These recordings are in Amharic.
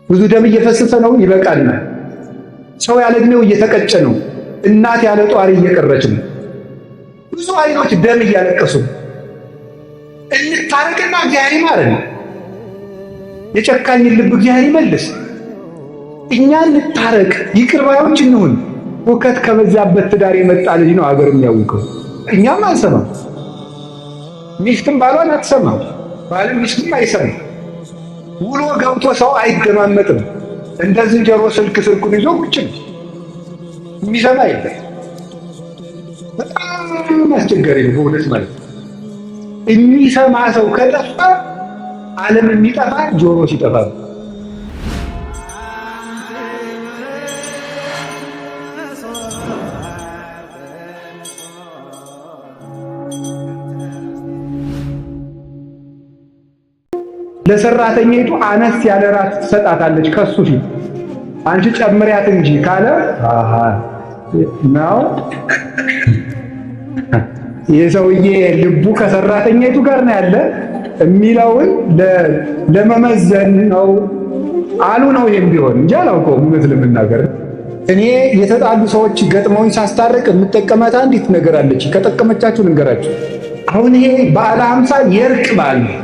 ብዙ ደም እየፈሰሰ ነው። ይበቃናል። ሰው ያለ ዕድሜው እየተቀጨ ነው። እናት ያለ ጧሪ እየቀረች ነው። ብዙ አይኖች ደም እያለቀሱ ነው። እንታረቅና እግዚአብሔር ይማረን። የጨካኝን ልብ እግዚአብሔር ይመልስ። እኛ እንታረቅ፣ ይቅር ባዮች እንሁን። ሁከት ከበዛበት ትዳር የመጣ ልጅ ነው አገር የሚያውቀው። እኛም አንሰማም፣ ሚስትም ባሏን አትሰማም፣ ባልም ሚስትም አይሰማም። ውሎ ገብቶ ሰው አይደማመጥም። እንደ ዝንጀሮ ስልክ ስልኩን ይዞ ቁጭ ነው፣ የሚሰማ የለም። በጣም አስቸጋሪ ነው በእውነት ማለት ነው። የሚሰማ ሰው ከጠፋ ዓለም የሚጠፋ ጆሮ ሲጠፋ ነው። ለሰራተኛይቱ አነስ ያለ ራት ትሰጣታለች ከሱ ፊት አንቺ ጨምሪያት እንጂ ካለ አሃ ነው የሰውዬ ልቡ ከሰራተኛይቱ ጋር ነው ያለ የሚለውን ለመመዘን ነው አሉ ነው። ይሄም ቢሆን እንጂ አላውቀውም እውነት ለመናገር እኔ የተጣሉ ሰዎች ገጥመውኝ ሳስታርቅ የምጠቀማት አንዲት ነገር አለች። ከጠቀመቻችሁ ልንገራችሁ። አሁን ይሄ በዓለ ሀምሳ የእርቅ በዓል ነው።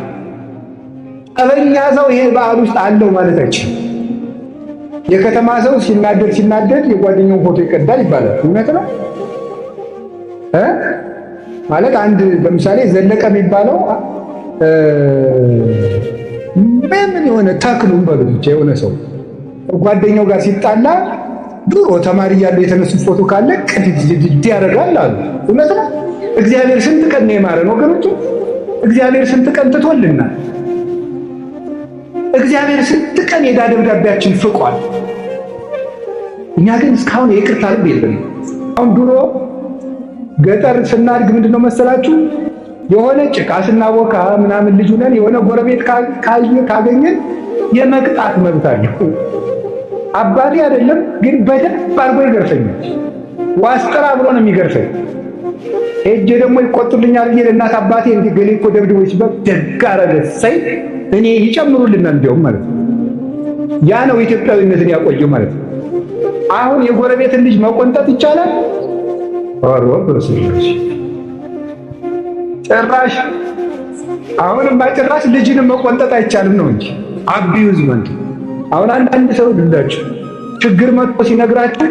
ጠበኛ ሰው ይሄ በዓል ውስጥ አለው ማለት አይችልም። የከተማ ሰው ሲናደድ ሲናደድ የጓደኛውን ፎቶ ይቀዳል ይባላል። እውነት ነው እ ማለት አንድ ለምሳሌ ዘለቀ የሚባለው ምን የሆነ ተክሉን በሉ ብቻ የሆነ ሰው ጓደኛው ጋር ሲጣላ ድሮ ተማሪ እያለው የተነሱት ፎቶ ካለ ቅድድ ያደርጋል አሉ። እውነት ነው። እግዚአብሔር ስንት ቀን ነው የማረን ወገኖች? እግዚአብሔር ስንት ቀን ትቶልናል። እግዚአብሔር ስንት ቀን የዕዳ ደብዳቤያችን ፍቋል። እኛ ግን እስካሁን የይቅርታ ልብ የለንም። አሁን ድሮ ገጠር ስናድግ ምንድነው መሰላችሁ የሆነ ጭቃ ስናቦካ ምናምን ልጅ ሆነን የሆነ ጎረቤት ካገኘን የመቅጣት መብት አለው። አባቴ አይደለም ግን በደንብ አድርጎ ይገርፈኛል። ዋስጥራ ብሎ ነው የሚገርፈኝ። ሄጄ ደግሞ ይቆጡልኛል ብዬ ለእናት አባቴ እንዲህ ገሌ እኮ ደብድቦ ሲባል ደግ አደረገ እሰይ እኔ ይጨምሩልናል እንዲያውም ማለት ነው። ያ ነው ኢትዮጵያዊነትን ያቆየው ማለት ነው። አሁን የጎረቤትን ልጅ መቆንጠጥ ይቻላል? ኧረ ጭራሽ አሁንማ ጭራሽ ልጅንም መቆንጠጥ አይቻልም ነው እንጂ abusement። አሁን አንዳንድ ሰው ልላችሁ ችግር መጥቶ ሲነግራችሁ፣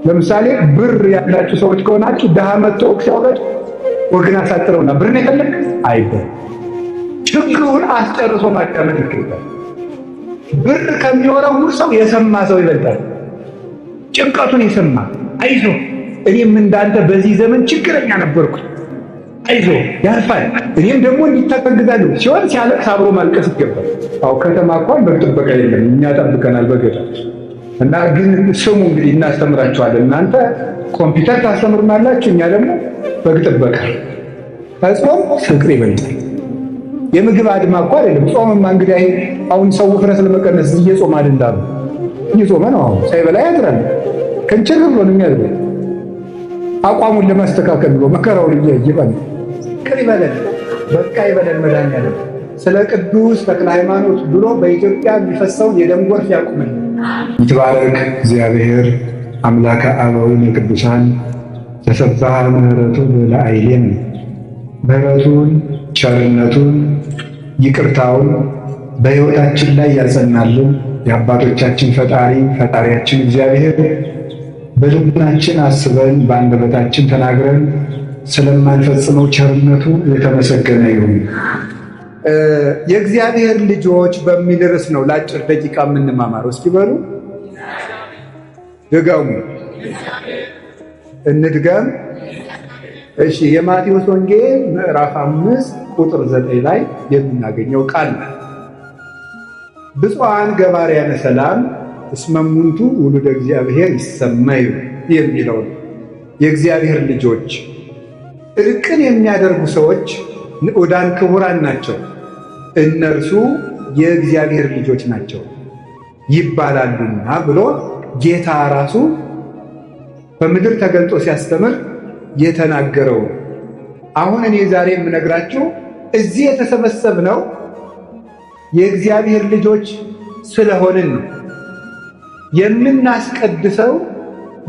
ለምሳሌ ብር ያላችሁ ሰዎች ከሆናችሁ ድሃ መጥቶ ሲያወራችሁ ወግን አሳጥረውና ብር ነው የፈለግ አይባልም። ችግሩን አስጨርሶ ማዳመጥ ይገባል። ብር ከሚወረውር ሰው የሰማ ሰው ይበልጣል። ጭንቀቱን የሰማ አይዞ እኔም እንዳንተ በዚህ ዘመን ችግረኛ ነበርኩኝ፣ አይዞ ያልፋል፣ እኔም ደግሞ እንዲተገግዛለሁ ሲሆን ሲያለቅስ አብሮ ማልቀስ ይገባል። አዎ ከተማ እንኳን በግ ጥበቃ የለም፣ እኛ ጠብቀናል በገጠር እና ግን ስሙ እንግዲህ እናስተምራችኋለን። እናንተ ኮምፒውተር ታስተምሩናላችሁ፣ እኛ ደግሞ በግ ጥበቃ። ከጾም ፍቅር ይበልጣል። የምግብ አድማ እኮ አይደለም። ጾምማ እንግዲህ አሁን ሰው ውፍረት ለመቀነስ እየጾመ አይደል? እየጾመ ነው። አሁን ሳይበላ ያድራል። ክንችር ብሎ ነው የሚያድረው። አቋሙን ለማስተካከል ብሎ መከራውን እያየ ማለት ቅር ይበለን፣ በቃ ይበለን። መድኃኒዓለም ስለ ቅዱስ ተክለ ሃይማኖት ብሎ በኢትዮጵያ የሚፈሰውን የደም ጎርፍ ያቁምልን። ይትባረክ እግዚአብሔር አምላከ አበዊነ ቅዱሳን ተሰብሐ ምሕረቱ ለአይሌን ምሕረቱን ቸርነቱን ይቅርታውን በሕይወታችን ላይ ያጸናልን የአባቶቻችን ፈጣሪ ፈጣሪያችን እግዚአብሔር በልቡናችን አስበን በአንደበታችን ተናግረን ስለማንፈጽመው ቸርነቱ የተመሰገነ ይሁን። የእግዚአብሔር ልጆች በሚል ርዕስ ነው ለአጭር ደቂቃ የምንማማረው። እስኪ በሉ ድገሙ፣ እንድገም። እሺ፣ የማቴዎስ ወንጌል ምዕራፍ 5 ቁጥር 9 ላይ የምናገኘው ቃል ነው። ብፁዓን ገባርያነ ሰላም እስመ እሙንቱ ውሉደ እግዚአብሔር ይሰመዩ የሚለው ነው። የእግዚአብሔር ልጆች እርቅን የሚያደርጉ ሰዎች ንዑዳን ክቡራን ናቸው፣ እነርሱ የእግዚአብሔር ልጆች ናቸው ይባላሉና ብሎ ጌታ ራሱ በምድር ተገልጦ ሲያስተምር የተናገረው። አሁን እኔ ዛሬ የምነግራችሁ እዚህ የተሰበሰብነው የእግዚአብሔር ልጆች ስለሆንን ነው። የምናስቀድሰው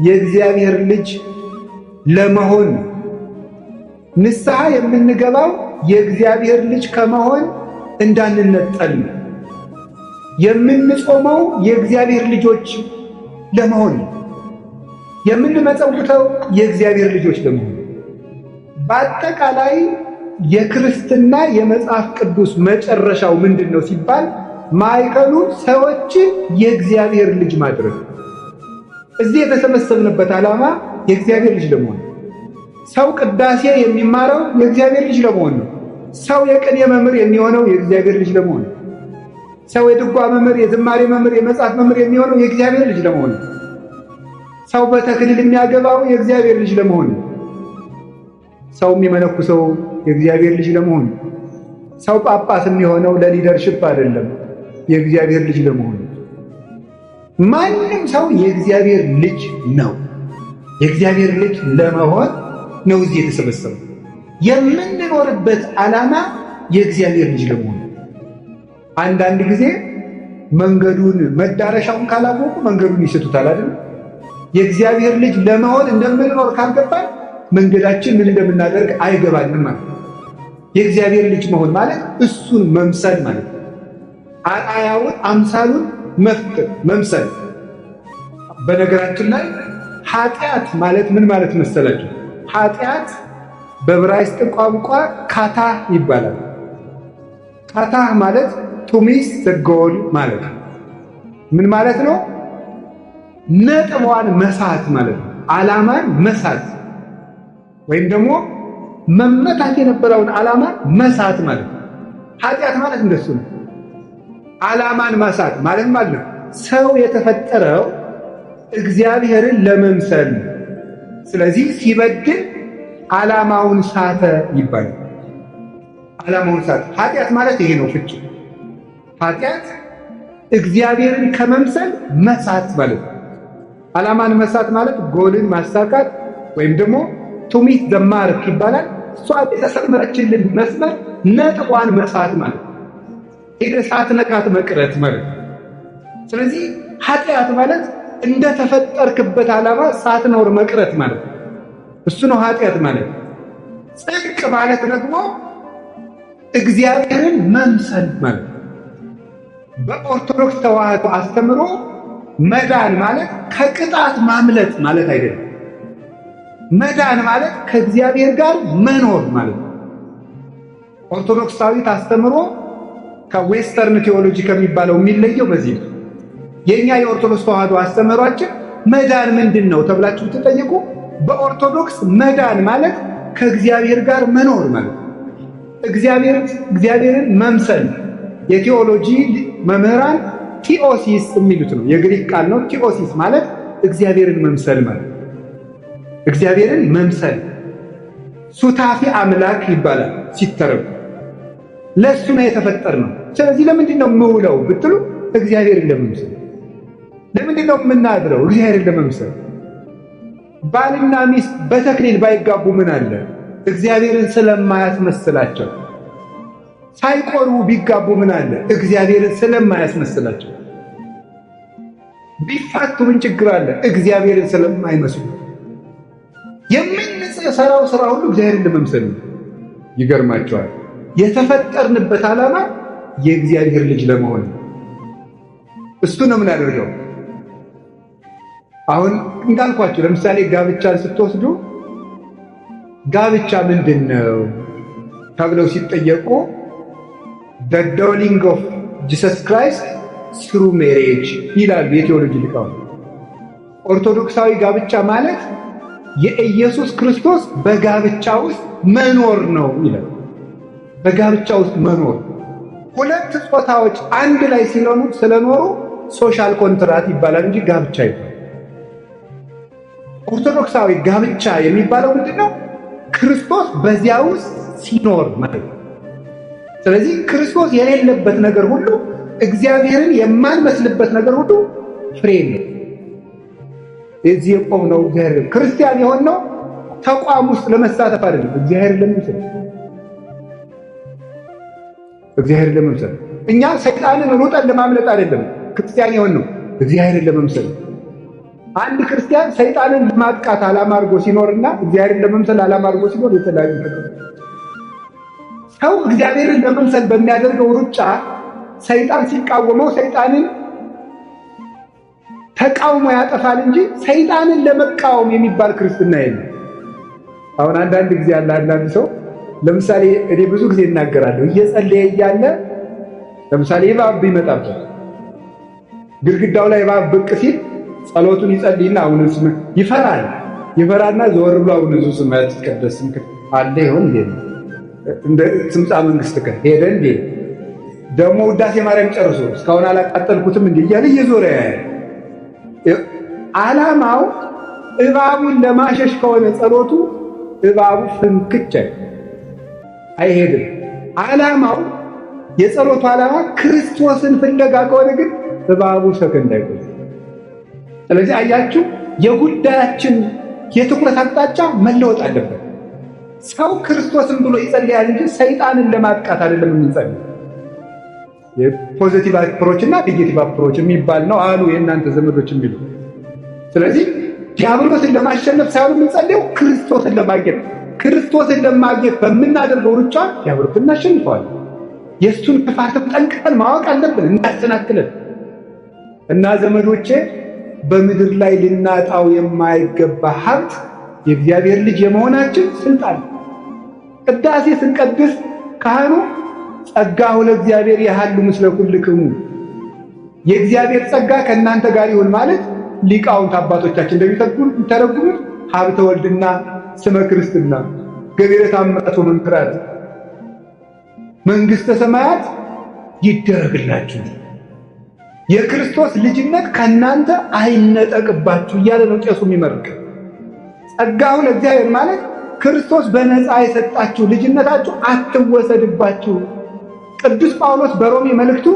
የእግዚአብሔር ልጅ ለመሆን ነው። ንስሐ የምንገባው የእግዚአብሔር ልጅ ከመሆን እንዳንነጠል ነው። የምንጾመው የእግዚአብሔር ልጆች ለመሆን ነው። የምንመጸውተው የእግዚአብሔር ልጆች ለመሆን ነው። በአጠቃላይ የክርስትና የመጽሐፍ ቅዱስ መጨረሻው ምንድን ነው ሲባል ማዕከሉ ሰዎችን የእግዚአብሔር ልጅ ማድረግ። እዚህ የተሰበሰብንበት ዓላማ የእግዚአብሔር ልጅ ለመሆን ነው። ሰው ቅዳሴ የሚማረው የእግዚአብሔር ልጅ ለመሆን ነው። ሰው የቅኔ መምህር የሚሆነው የእግዚአብሔር ልጅ ለመሆን ነው። ሰው የድጓ መምህር፣ የዝማሬ መምህር፣ የመጽሐፍ መምህር የሚሆነው የእግዚአብሔር ልጅ ለመሆን ነው። ሰው በተክሊል የሚያገባው የእግዚአብሔር ልጅ ለመሆን ነው። ሰው የሚመነኩሰው የእግዚአብሔር ልጅ ለመሆን ነው። ሰው ጳጳስ የሚሆነው ለ leadership አይደለም፣ የእግዚአብሔር ልጅ ለመሆን ነው። ማንም ሰው የእግዚአብሔር ልጅ ነው። የእግዚአብሔር ልጅ ለመሆን ነው እዚህ የተሰበሰበው። የምንኖርበት ዓላማ የእግዚአብሔር ልጅ ለመሆን ነው። አንዳንድ ጊዜ መንገዱን መዳረሻውን ካላወቁ መንገዱን ይስቱታል አይደል? የእግዚአብሔር ልጅ ለመሆን እንደምንኖር ካልገባን መንገዳችን ምን እንደምናደርግ አይገባንም ማለት ነው። የእግዚአብሔር ልጅ መሆን ማለት እሱን መምሰል ማለት ነው። አርአያውን አምሳሉን መፍጠር መምሰል። በነገራችን ላይ ኃጢአት ማለት ምን ማለት መሰላችሁ? ኃጢአት በዕብራይስጥ ቋንቋ ካታህ ይባላል። ካታህ ማለት to miss the goal ማለት ነው። ምን ማለት ነው? ነጥቧን መሳት ማለት ነው። ዓላማን መሳት ወይም ደግሞ መመታት የነበረውን ዓላማ መሳት ማለት ነው። ኃጢአት ማለት እንደሱ ነው። ዓላማን መሳት ማለት ማለት ነው። ሰው የተፈጠረው እግዚአብሔርን ለመምሰል ነው። ስለዚህ ሲበድል ዓላማውን ሳተ ይባላል። ዓላማውን ሳተ። ኃጢአት ማለት ይሄ ነው ፍቺ። ኃጢአት እግዚአብሔርን ከመምሰል መሳት ማለት ነው። ዓላማን መሳት ማለት ጎልን ማሳካት ወይም ደግሞ to miss the mark ይባላል። እሷ የተሰመረችልን መስመር ነጥቧን መሳት ማለት ሄደህ ሳትነካት መቅረት ማለት ነው። ስለዚህ ኃጢአት ማለት እንደተፈጠርክበት ዓላማ ሳትኖር መቅረት ማለት ነው። እሱ ነው ኃጢአት ማለት። ጽድቅ ማለት ደግሞ እግዚአብሔርን መምሰል ማለት ነው። በኦርቶዶክስ ተዋሕዶ አስተምሮ መዳን ማለት ከቅጣት ማምለጥ ማለት አይደለም። መዳን ማለት ከእግዚአብሔር ጋር መኖር ማለት ነው። ኦርቶዶክሳዊት አስተምሮ ከ Western theology ከሚባለው የሚለየው በዚህ ነው። የእኛ የኦርቶዶክስ ተዋሕዶ አስተምህሯችን መዳን ምንድን ነው ተብላችሁ ብትጠይቁ በኦርቶዶክስ መዳን ማለት ከእግዚአብሔር ጋር መኖር ማለት ነው። እግዚአብሔርን መምሰል የቴዎሎጂ መምህራን ቲኦሲስ የሚሉት ነው። የግሪክ ቃል ነው። ቲኦሲስ ማለት እግዚአብሔርን መምሰል ማለት እግዚአብሔርን መምሰል ሱታፊ አምላክ ይባላል ሲተረጎም። ለእሱ ነው የተፈጠርነው። ስለዚህ ለምንድን ነው የምውለው ብትሉ እግዚአብሔርን ለመምሰል። ለምንድን ነው የምናድረው? እግዚአብሔርን ለመምሰል። ባልና ሚስት በተክሊል ባይጋቡ ምን አለ? እግዚአብሔርን ስለማያስመስላቸው። ሳይቆርቡ ቢጋቡ ምን አለ? እግዚአብሔርን ስለማያስመስላቸው። ቢፋቱ ምን ችግር አለ? እግዚአብሔርን ስለማይመስሉ። የምንሰራው ስራ ሁሉ እግዚአብሔርን ለመምሰል ነው። ይገርማቸዋል። የተፈጠርንበት ዓላማ የእግዚአብሔር ልጅ ለመሆን ነው። እሱ ነው የምናደርገው። አሁን እንዳልኳቸው ለምሳሌ ጋብቻን ስትወስዱ ጋብቻ ምንድን ነው ተብለው ሲጠየቁ the dwelling of Jesus Christ through marriage ይላሉ የቴዎሎጂ ሊቃውንት። ኦርቶዶክሳዊ ጋብቻ ማለት የኢየሱስ ክርስቶስ በጋብቻ ውስጥ መኖር ነው ይላል። በጋብቻ ውስጥ መኖር፣ ሁለት ጾታዎች አንድ ላይ ሲሆኑ ስለኖሩ social contract ይባላል እንጂ ጋብቻ ይባላል። ኦርቶዶክሳዊ ጋብቻ የሚባለው ምንድን ነው? ክርስቶስ በዚያ ውስጥ ሲኖር ማለት ነው። ስለዚህ ክርስቶስ የሌለበት ነገር ሁሉ፣ እግዚአብሔርን የማንመስልበት ነገር ሁሉ ፍሬ ነው። የዚህ የቆምነው እግዚአብሔር ክርስቲያን የሆነው ተቋም ውስጥ ለመሳተፍ አይደለም፣ እግዚአብሔርን ለመምሰል፣ እግዚአብሔርን ለመምሰል። እኛ ሰይጣንን ሩጠን ለማምለጥ አይደለም። ክርስቲያን የሆን ነው እግዚአብሔርን ለመምሰል። አንድ ክርስቲያን ሰይጣንን ለማጥቃት ዓላማ አድርጎ ሲኖርና እግዚአብሔርን ለመምሰል ዓላማ አድርጎ ሲኖር የተለያዩ ነገሮች። ሰው እግዚአብሔርን ለመምሰል በሚያደርገው ሩጫ ሰይጣን ሲቃወመው ሰይጣንን ተቃውሞ ያጠፋል እንጂ ሰይጣንን ለመቃወም የሚባል ክርስትና የለም። አሁን አንዳንድ ጊዜ ያለ አንዳንድ ሰው ለምሳሌ እኔ ብዙ ጊዜ እናገራለሁ፣ እየጸለየ እያለ ለምሳሌ እባብ ቢመጣበት ግድግዳው ላይ እባብ ብቅ ሲል ጸሎቱን ይጸልይና አሁን ስም ይፈራል። ይፈራና ዘወር ብሎ አሁን እሱ ስም ያትቀደስ አለ ይሆን እንዴ እንደ ስምጻ መንግስት ከ ሄደ እንዴ ደግሞ ውዳሴ ማርያም ጨርሶ እስካሁን አላቃጠልኩትም እንዴ እያለ እየዞረ ያያል። ዓላማው እባቡን ለማሸሽ ከሆነ ጸሎቱ እባቡ ፍንክች አይሄድም። ዓላማው የጸሎቱ ዓላማ ክርስቶስን ፍለጋ ከሆነ ግን እባቡ ሰከንድ አይቆይም። ስለዚህ አያችሁ የጉዳያችን የትኩረት አቅጣጫ መለወጥ አለበት። ሰው ክርስቶስን ብሎ ይጸልያል እንጂ ሰይጣንን ለማጥቃት አይደለም የምንጸልየው። የ positive approach እና negative approach የሚባል ነው አሉ የእናንተ ዘመዶች የሚሉ። ስለዚህ ዲያብሎስን ለማሸነፍ ሳይሆን የምንጸልየው ክርስቶስን ለማግኘት፣ ክርስቶስን ለማግኘት በምናደርገው ሩጫ ዲያብሎስን እናሸንፈዋለን። የእሱን ክፋትም ጠንቅቀን ማወቅ አለብን እንዳያሰናክለን። እና ዘመዶቼ በምድር ላይ ልናጣው የማይገባ ሀብት የእግዚአብሔር ልጅ የመሆናችን ስልጣን። ቅዳሴ ስንቀድስ ካህኑ ጸጋሁ ለእግዚአብሔር የሃሉ ምስለ ኩልክሙ፣ የእግዚአብሔር ጸጋ ከእናንተ ጋር ይሁን ማለት ሊቃውንት አባቶቻችን እንደሚተረጉሙት ሀብተ ወልድና ስመ ክርስትና ገቢረ ተአምራት ወመንክራት መንግሥተ ሰማያት ይደረግላችሁ፣ የክርስቶስ ልጅነት ከእናንተ አይነጠቅባችሁ እያለ ነው ቄሱ የሚመርቅ። ጸጋሁ ለእግዚአብሔር ማለት ክርስቶስ በነፃ የሰጣችሁ ልጅነታችሁ አትወሰድባችሁ። ቅዱስ ጳውሎስ በሮሜ መልእክቱ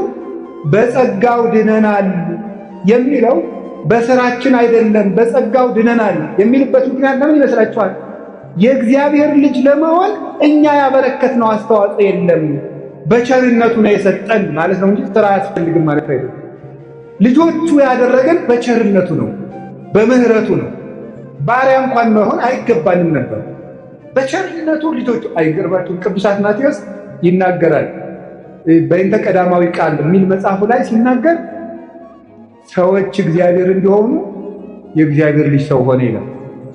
በጸጋው ድነናል የሚለው በስራችን አይደለም፣ በጸጋው ድነናል የሚልበት ምክንያት ለምን ይመስላችኋል? የእግዚአብሔር ልጅ ለመሆን እኛ ያበረከትነው አስተዋጽኦ የለም፣ በቸርነቱ ነው የሰጠን ማለት ነው እንጂ ስራ አያስፈልግም ማለት አይደለም። ልጆቹ ያደረገን በቸርነቱ ነው፣ በምህረቱ ነው። ባሪያ እንኳን መሆን አይገባንም ነበር። በቸርነቱ ልጆቹ አይገርባችሁም? ቅዱስ አትናቴዎስ ይናገራል በእንተ ቀዳማዊ ቃል የሚል መጽሐፉ ላይ ሲናገር ሰዎች እግዚአብሔር እንዲሆኑ የእግዚአብሔር ልጅ ሰው ሆነ ይላል።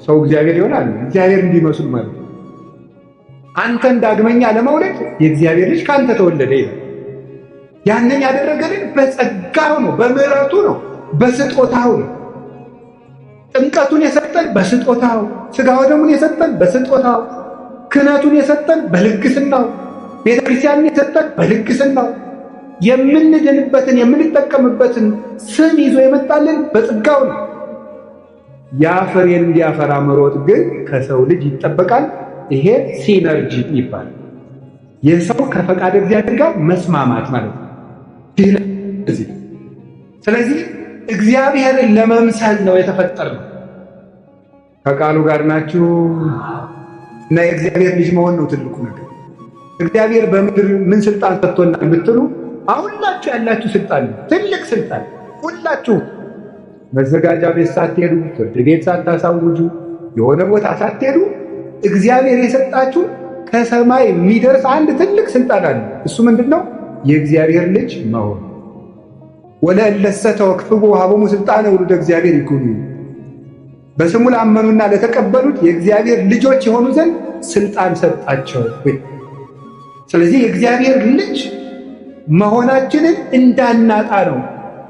ሰው እግዚአብሔር ይሆናል፣ እግዚአብሔር እንዲመስሉ ማለት ነው። አንተን ዳግመኛ ለመውለድ የእግዚአብሔር ልጅ ከአንተ ተወለደ ይላል። ያንን ያደረገልን በጸጋው ነው፣ በምሕረቱ ነው፣ በስጦታው ነው። ጥምቀቱን የሰጠን በስጦታው፣ ሥጋ ወደሙን የሰጠን በስጦታው፣ ክህነቱን የሰጠን በልግስናው፣ ቤተክርስቲያንን የሰጠን በልግስናው፣ የምንድንበትን የምንጠቀምበትን ስም ይዞ የመጣልን በጸጋው ነው። ያ ፍሬን እንዲያፈራ መሮጥ ግን ከሰው ልጅ ይጠበቃል። ይሄ synergy ይባላል። የሰው ከፈቃደ እግዚአብሔር ጋር መስማማት ማለት ነው። ስለዚህ እግዚአብሔርን ለመምሰል ነው የተፈጠርነው። ከቃሉ ጋር ናችሁ እና የእግዚአብሔር ልጅ መሆን ነው ትልቁ ነገር። እግዚአብሔር በምድር ምን ስልጣን ሰጥቶናል ብትሉ አሁላችሁ ያላችሁ ስልጣን ነው፣ ትልቅ ስልጣን። ሁላችሁ መዘጋጃ ቤት ሳትሄዱ፣ ፍርድ ቤት ሳታሳውጁ፣ የሆነ ቦታ ሳትሄዱ እግዚአብሔር የሰጣችሁ ከሰማይ የሚደርስ አንድ ትልቅ ስልጣን አለ። እሱ ምንድን ነው? የእግዚአብሔር ልጅ መሆን። ወለእለሰ ተወክፍቡ ሀቦሙ ስልጣነ ውሉደ እግዚአብሔር ይኩኑ፣ በስሙ ላመኑና ለተቀበሉት የእግዚአብሔር ልጆች የሆኑ ዘንድ ስልጣን ሰጣቸው። ስለዚህ የእግዚአብሔር ልጅ መሆናችንን እንዳናጣ ነው።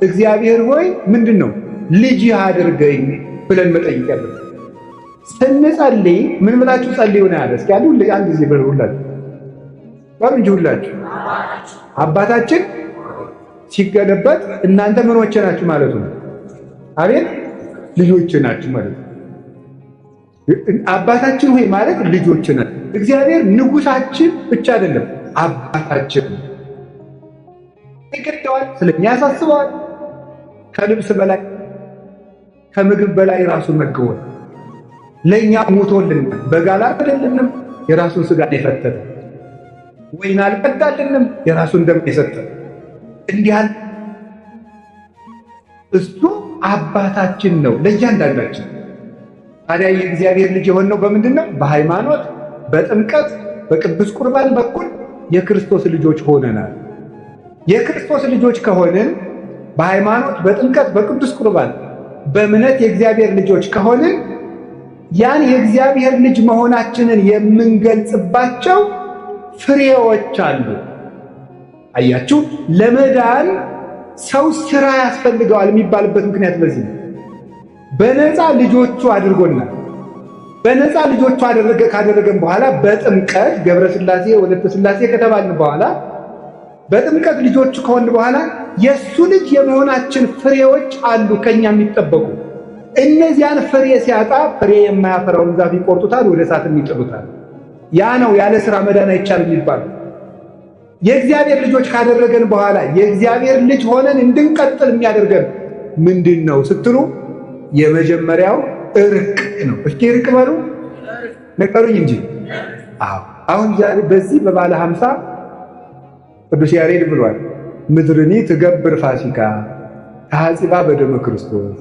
እግዚአብሔር ሆይ ምንድን ነው ልጅ አድርገኝ ብለን መጠየቅ ያለብን። ስንጸልይ ምን ብላችሁ ጸልዩ ነው ያለ? እስኪ አንድ ጊዜ በሉ ሁላችሁ በሉ እንጂ ሁላችሁ። አባታችን ሲገለበጥ እናንተ ምኖቼ ናችሁ ማለቱ ነው። አቤት ልጆቼ ናችሁ ማለት ነው። አባታችን ሆይ ማለት ልጆቼ ናችሁ። እግዚአብሔር ንጉሳችን ብቻ አይደለም አባታችን ይገደዋል፣ ስለኛ ያሳስበዋል። ከልብስ በላይ ከምግብ በላይ ራሱን መግቦን ለእኛ ሞቶልናል። በግ አላረደልንም፣ የራሱን ስጋ የፈተተ። ወይን አልቀዳልንም፣ የራሱን ደም የሰጠ። እንዲህ እሱ አባታችን ነው ለእያንዳንዳችን። ታዲያ የእግዚአብሔር ልጅ የሆነው በምንድን ነው? በሃይማኖት፣ በጥምቀት፣ በቅዱስ ቁርባን በኩል የክርስቶስ ልጆች ሆነናል። የክርስቶስ ልጆች ከሆንን በሃይማኖት፣ በጥምቀት፣ በቅዱስ ቁርባን፣ በእምነት የእግዚአብሔር ልጆች ከሆንን ያን የእግዚአብሔር ልጅ መሆናችንን የምንገልጽባቸው ፍሬዎች አሉ። አያችሁ፣ ለመዳን ሰው ስራ ያስፈልገዋል የሚባልበት ምክንያት በዚህ ነው። በነፃ ልጆቹ አድርጎናል። በነፃ ልጆቹ አደረገ ካደረገን በኋላ በጥምቀት ገብረ ሥላሴ ወለተ ሥላሴ ከተባልን በኋላ በጥምቀት ልጆቹ ከሆን በኋላ የእሱ ልጅ የመሆናችን ፍሬዎች አሉ ከኛ የሚጠበቁ። እነዚያን ፍሬ ሲያጣ ፍሬ የማያፈራውን ዛፍ ይቆርጡታል፣ ወደ እሳትም ይጥሉታል። ያ ነው ያለ ስራ መዳን አይቻልም የሚባለው። የእግዚአብሔር ልጆች ካደረገን በኋላ የእግዚአብሔር ልጅ ሆነን እንድንቀጥል የሚያደርገን ምንድን ነው ስትሉ የመጀመሪያው እርቅ ነው። እስኪ እርቅ በሉ ንገሩኝ እንጂ። አዎ አሁን ዛሬ በዚህ በባለ 50 ቅዱስ ያሬድ ብሏል፣ ምድርኒ ትገብር ፋሲካ ተሐጺባ በደመ ክርስቶስ።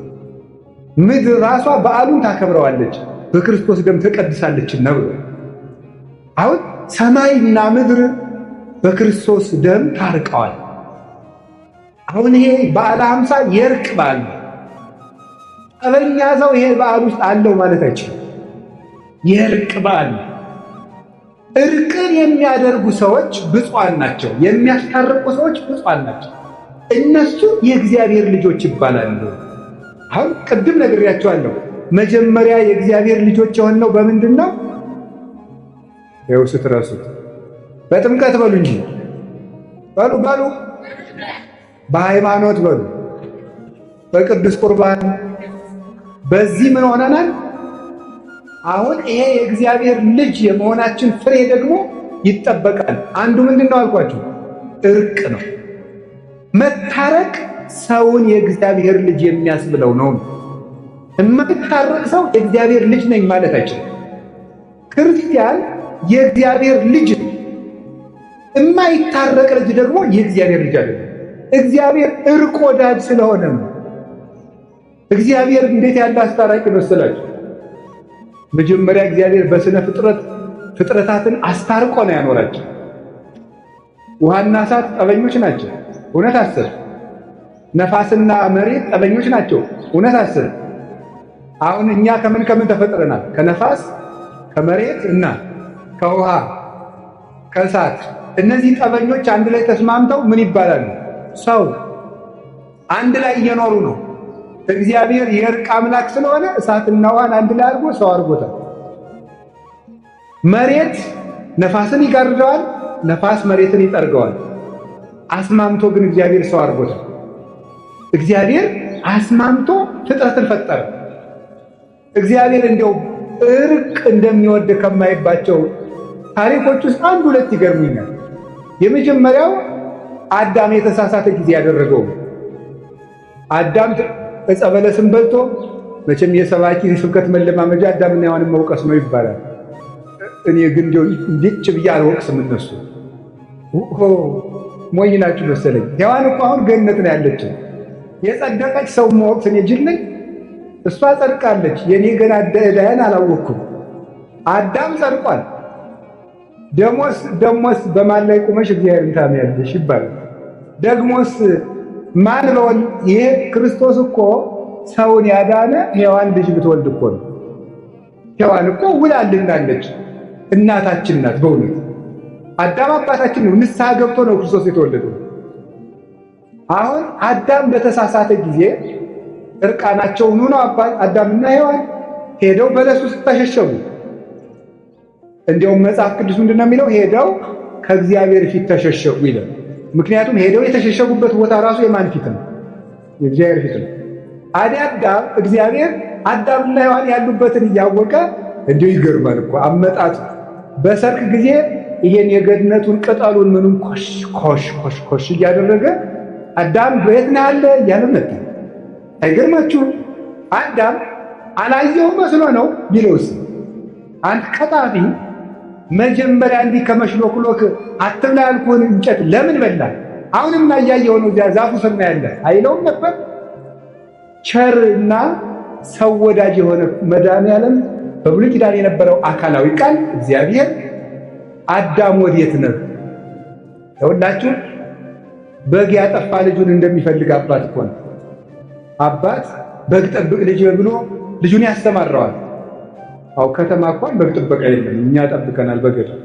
ምድር ራሷ በዓሉን ታከብረዋለች በክርስቶስ ደም ተቀድሳለችና ብሏል። አሁን ሰማይና ምድር በክርስቶስ ደም ታርቀዋል። አሁን ይሄ በዓለ 50 የእርቅ በዓል ነው። ጠበኛ ሰው ይሄ በዓል ውስጥ አለው ማለት አይችልም። የእርቅ በዓል ነው። እርቅን የሚያደርጉ ሰዎች ብፁዓን ናቸው። የሚያስታርቁ ሰዎች ብፁዓን ናቸው። እነሱ የእግዚአብሔር ልጆች ይባላሉ። አሁን ቅድም ነግሬያቸዋለሁ። መጀመሪያ የእግዚአብሔር ልጆች የሆነው በምንድን ነው? ይኸው ስትረሱት በጥምቀት በሉ እንጂ በሉ በሉ፣ በሃይማኖት በሉ፣ በቅዱስ ቁርባን። በዚህ ምን ሆነናል? አሁን ይሄ የእግዚአብሔር ልጅ የመሆናችን ፍሬ ደግሞ ይጠበቃል። አንዱ ምንድን ነው አልኳችሁ? እርቅ ነው። መታረቅ ሰውን የእግዚአብሔር ልጅ የሚያስብለው ነው። የማይታረቅ ሰው የእግዚአብሔር ልጅ ነኝ ማለት አይችልም። ክርስቲያን የእግዚአብሔር ልጅ፣ የማይታረቅ ልጅ ደግሞ የእግዚአብሔር ልጅ አይደለም። እግዚአብሔር እርቅ ወዳጅ ስለሆነ ነው። እግዚአብሔር እንዴት ያለ አስታራቂ መሰላችሁ? መጀመሪያ እግዚአብሔር በስነ ፍጥረት ፍጥረታትን አስታርቆ ነው ያኖራቸው። ውሃና እሳት ጠበኞች ናቸው፣ እውነት አስር። ነፋስና መሬት ጠበኞች ናቸው፣ እውነት አስር። አሁን እኛ ከምን ከምን ተፈጥረናል? ከነፋስ፣ ከመሬት እና ከውሃ ከእሳት። እነዚህ ጠበኞች አንድ ላይ ተስማምተው ምን ይባላሉ? ሰው። አንድ ላይ እየኖሩ ነው። እግዚአብሔር የእርቅ አምላክ ስለሆነ እሳትና ውሃን አንድ ላይ አድርጎ ሰው አድርጎታል። መሬት ነፋስን ይጋርደዋል፣ ነፋስ መሬትን ይጠርገዋል። አስማምቶ ግን እግዚአብሔር ሰው አድርጎታል። እግዚአብሔር አስማምቶ ፍጥረትን ፈጠረ። እግዚአብሔር እንዲያው እርቅ እንደሚወድ ከማይባቸው ታሪኮች ውስጥ አንድ ሁለት ይገርሙኛል። የመጀመሪያው አዳም የተሳሳተ ጊዜ ያደረገው አዳም ዕፀ በለስን በልቶ፣ መቼም የሰባኪ ስብከት መለማመጃ አዳምና ሔዋንን መውቀስ ነው ይባላል። እኔ ግን እንዲያው እንዲጭ ብዬ አልወቅስም። እነሱ ሞኝ ናችሁ መሰለኝ። ሔዋን እኮ አሁን ገነት ነው ያለችው። የጸደቀች ሰው መወቅስ እኔ ጅል ነኝ? እሷ ጸድቃለች፣ የኔ ገና ዕዳዬን አላወቅኩም። አዳም ጸድቋል። ደሞስ ደሞስ በማን ላይ ቁመሽ እግዚአብሔርን ታምያለሽ ይባላል። ደግሞስ ማን በወል ይሄ ክርስቶስ እኮ ሰውን ያዳነ ሔዋን ልጅ ብትወልድ እኮ ነው። ሔዋን እኮ ውላልናለች፣ እናታችን ናት። በእውነት አዳም አባታችን ነው። ንስሐ ገብቶ ነው ክርስቶስ የተወለደው። አሁን አዳም በተሳሳተ ጊዜ እርቃናቸውን ሆነው አዳምና ሔዋን ሄደው በለስ ውስጥ ተሸሸጉ። እንዲያውም መጽሐፍ ቅዱስ ምንድን ነው የሚለው? ሄደው ከእግዚአብሔር ፊት ተሸሸጉ ይላል። ምክንያቱም ሄደው የተሸሸጉበት ቦታ ራሱ የማን ፊት ነው? የእግዚአብሔር ፊት ነው። አዲ አዳም እግዚአብሔር አዳምና ሔዋን ያሉበትን እያወቀ እንዲሁ ይገርማል እኮ አመጣጡ። በሰርክ ጊዜ ይሄን የገነቱን ቅጠሉን ምኑን ኮሽ ኮሽ ኮሽ ኮሽ እያደረገ አዳም በየት ነህ አለ እያለ መጣ። አይገርማችሁም? አዳም አላየው መስሎ ነው ቢለውስ? አንድ ቀጣፊ መጀመሪያ እንዲህ ከመሽሎክሎክ አትብላ ያልኩህን እንጨት ለምን በላ? አሁንም እያየኸው ነው፣ እዚያ ዛፉ ስር ነው ያለ አይለውም ነበር? ቸር እና ሰው ወዳጅ የሆነ መድኃኔዓለም በብሉይ ኪዳን የነበረው አካላዊ ቃል እግዚአብሔር አዳም ወዴት ነህ? ተወላችሁ በግ ያጠፋ ልጁን እንደሚፈልግ አባት እኮ ነው። አባት በግ ጠብቅ ልጅ ብሎ ልጁን ያስተማረዋል። አው ከተማ እንኳን በግ ጥበቃ የለም፣ እኛ ጠብቀናል በገጠር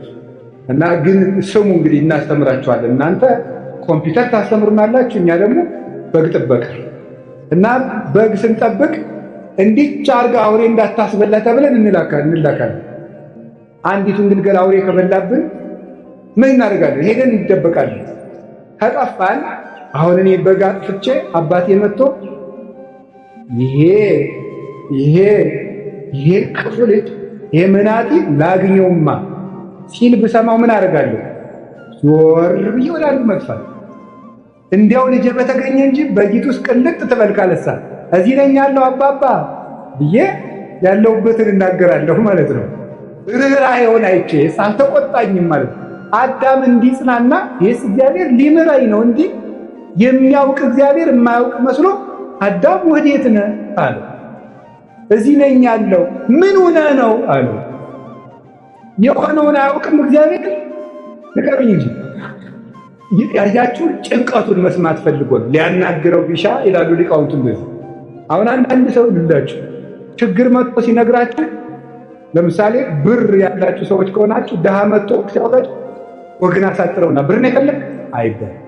እና ግን ስሙ እንግዲህ እናስተምራችኋለን። እናንተ ኮምፒውተር ታስተምሩናላችሁ፣ እኛ ደግሞ በግ ጥበቃ እና በግ ስንጠብቅ እንዲች አድርገህ አውሬ እንዳታስበላ ተብለን እንላካለን። አንዲቱን ግልገል አውሬ ከበላብን ምን እናደርጋለን? ሄደን እንደበቃለን። ከጠፋን አሁን እኔ በግ አጥፍቼ አባቴ መጥቶ ይሄ ይሄ ይሄ ክፉ ልጅ ይሄ መናጢ ላግኘውማ ሲል ብሰማው ምን አደርጋለሁ? ዞር ብዬ ወደ አንዱ መጥፋት። እንዲያው ልጄ በተገኘ እንጂ በጊት ውስጥ ቅልጥ ትበልካለሳ እዚህ ነኝ ያለው አባባ ብዬ ያለሁበትን እናገራለሁ ማለት ነው። ርኅራኄውን አይቼ አልተቆጣኝም ማለት ነው። አዳም እንዲጽናና ይህስ እግዚአብሔር ሊምራኝ ነው እንጂ የሚያውቅ እግዚአብሔር የማያውቅ መስሎ አዳም ወዴት ነህ አለ። እዚህ ነኝ ያለው። ምን ሆነህ ነው አለ። የሆነውን አያውቅም እግዚአብሔር። ንገሩኝ እንጂ ያያችሁ ጭንቀቱን መስማት ፈልጎ ነው ሊያናግረው ቢሻ ይላሉ ሊቃውንቱ። እንደዚህ አሁን አንዳንድ ሰው ልላችሁ ችግር መጥቶ ሲነግራችሁ፣ ለምሳሌ ብር ያላችሁ ሰዎች ከሆናችሁ ድሃ መጥቶ ሲያወጋችሁ ወግን አሳጥረውና ብር ነው የፈለግ አይባልም።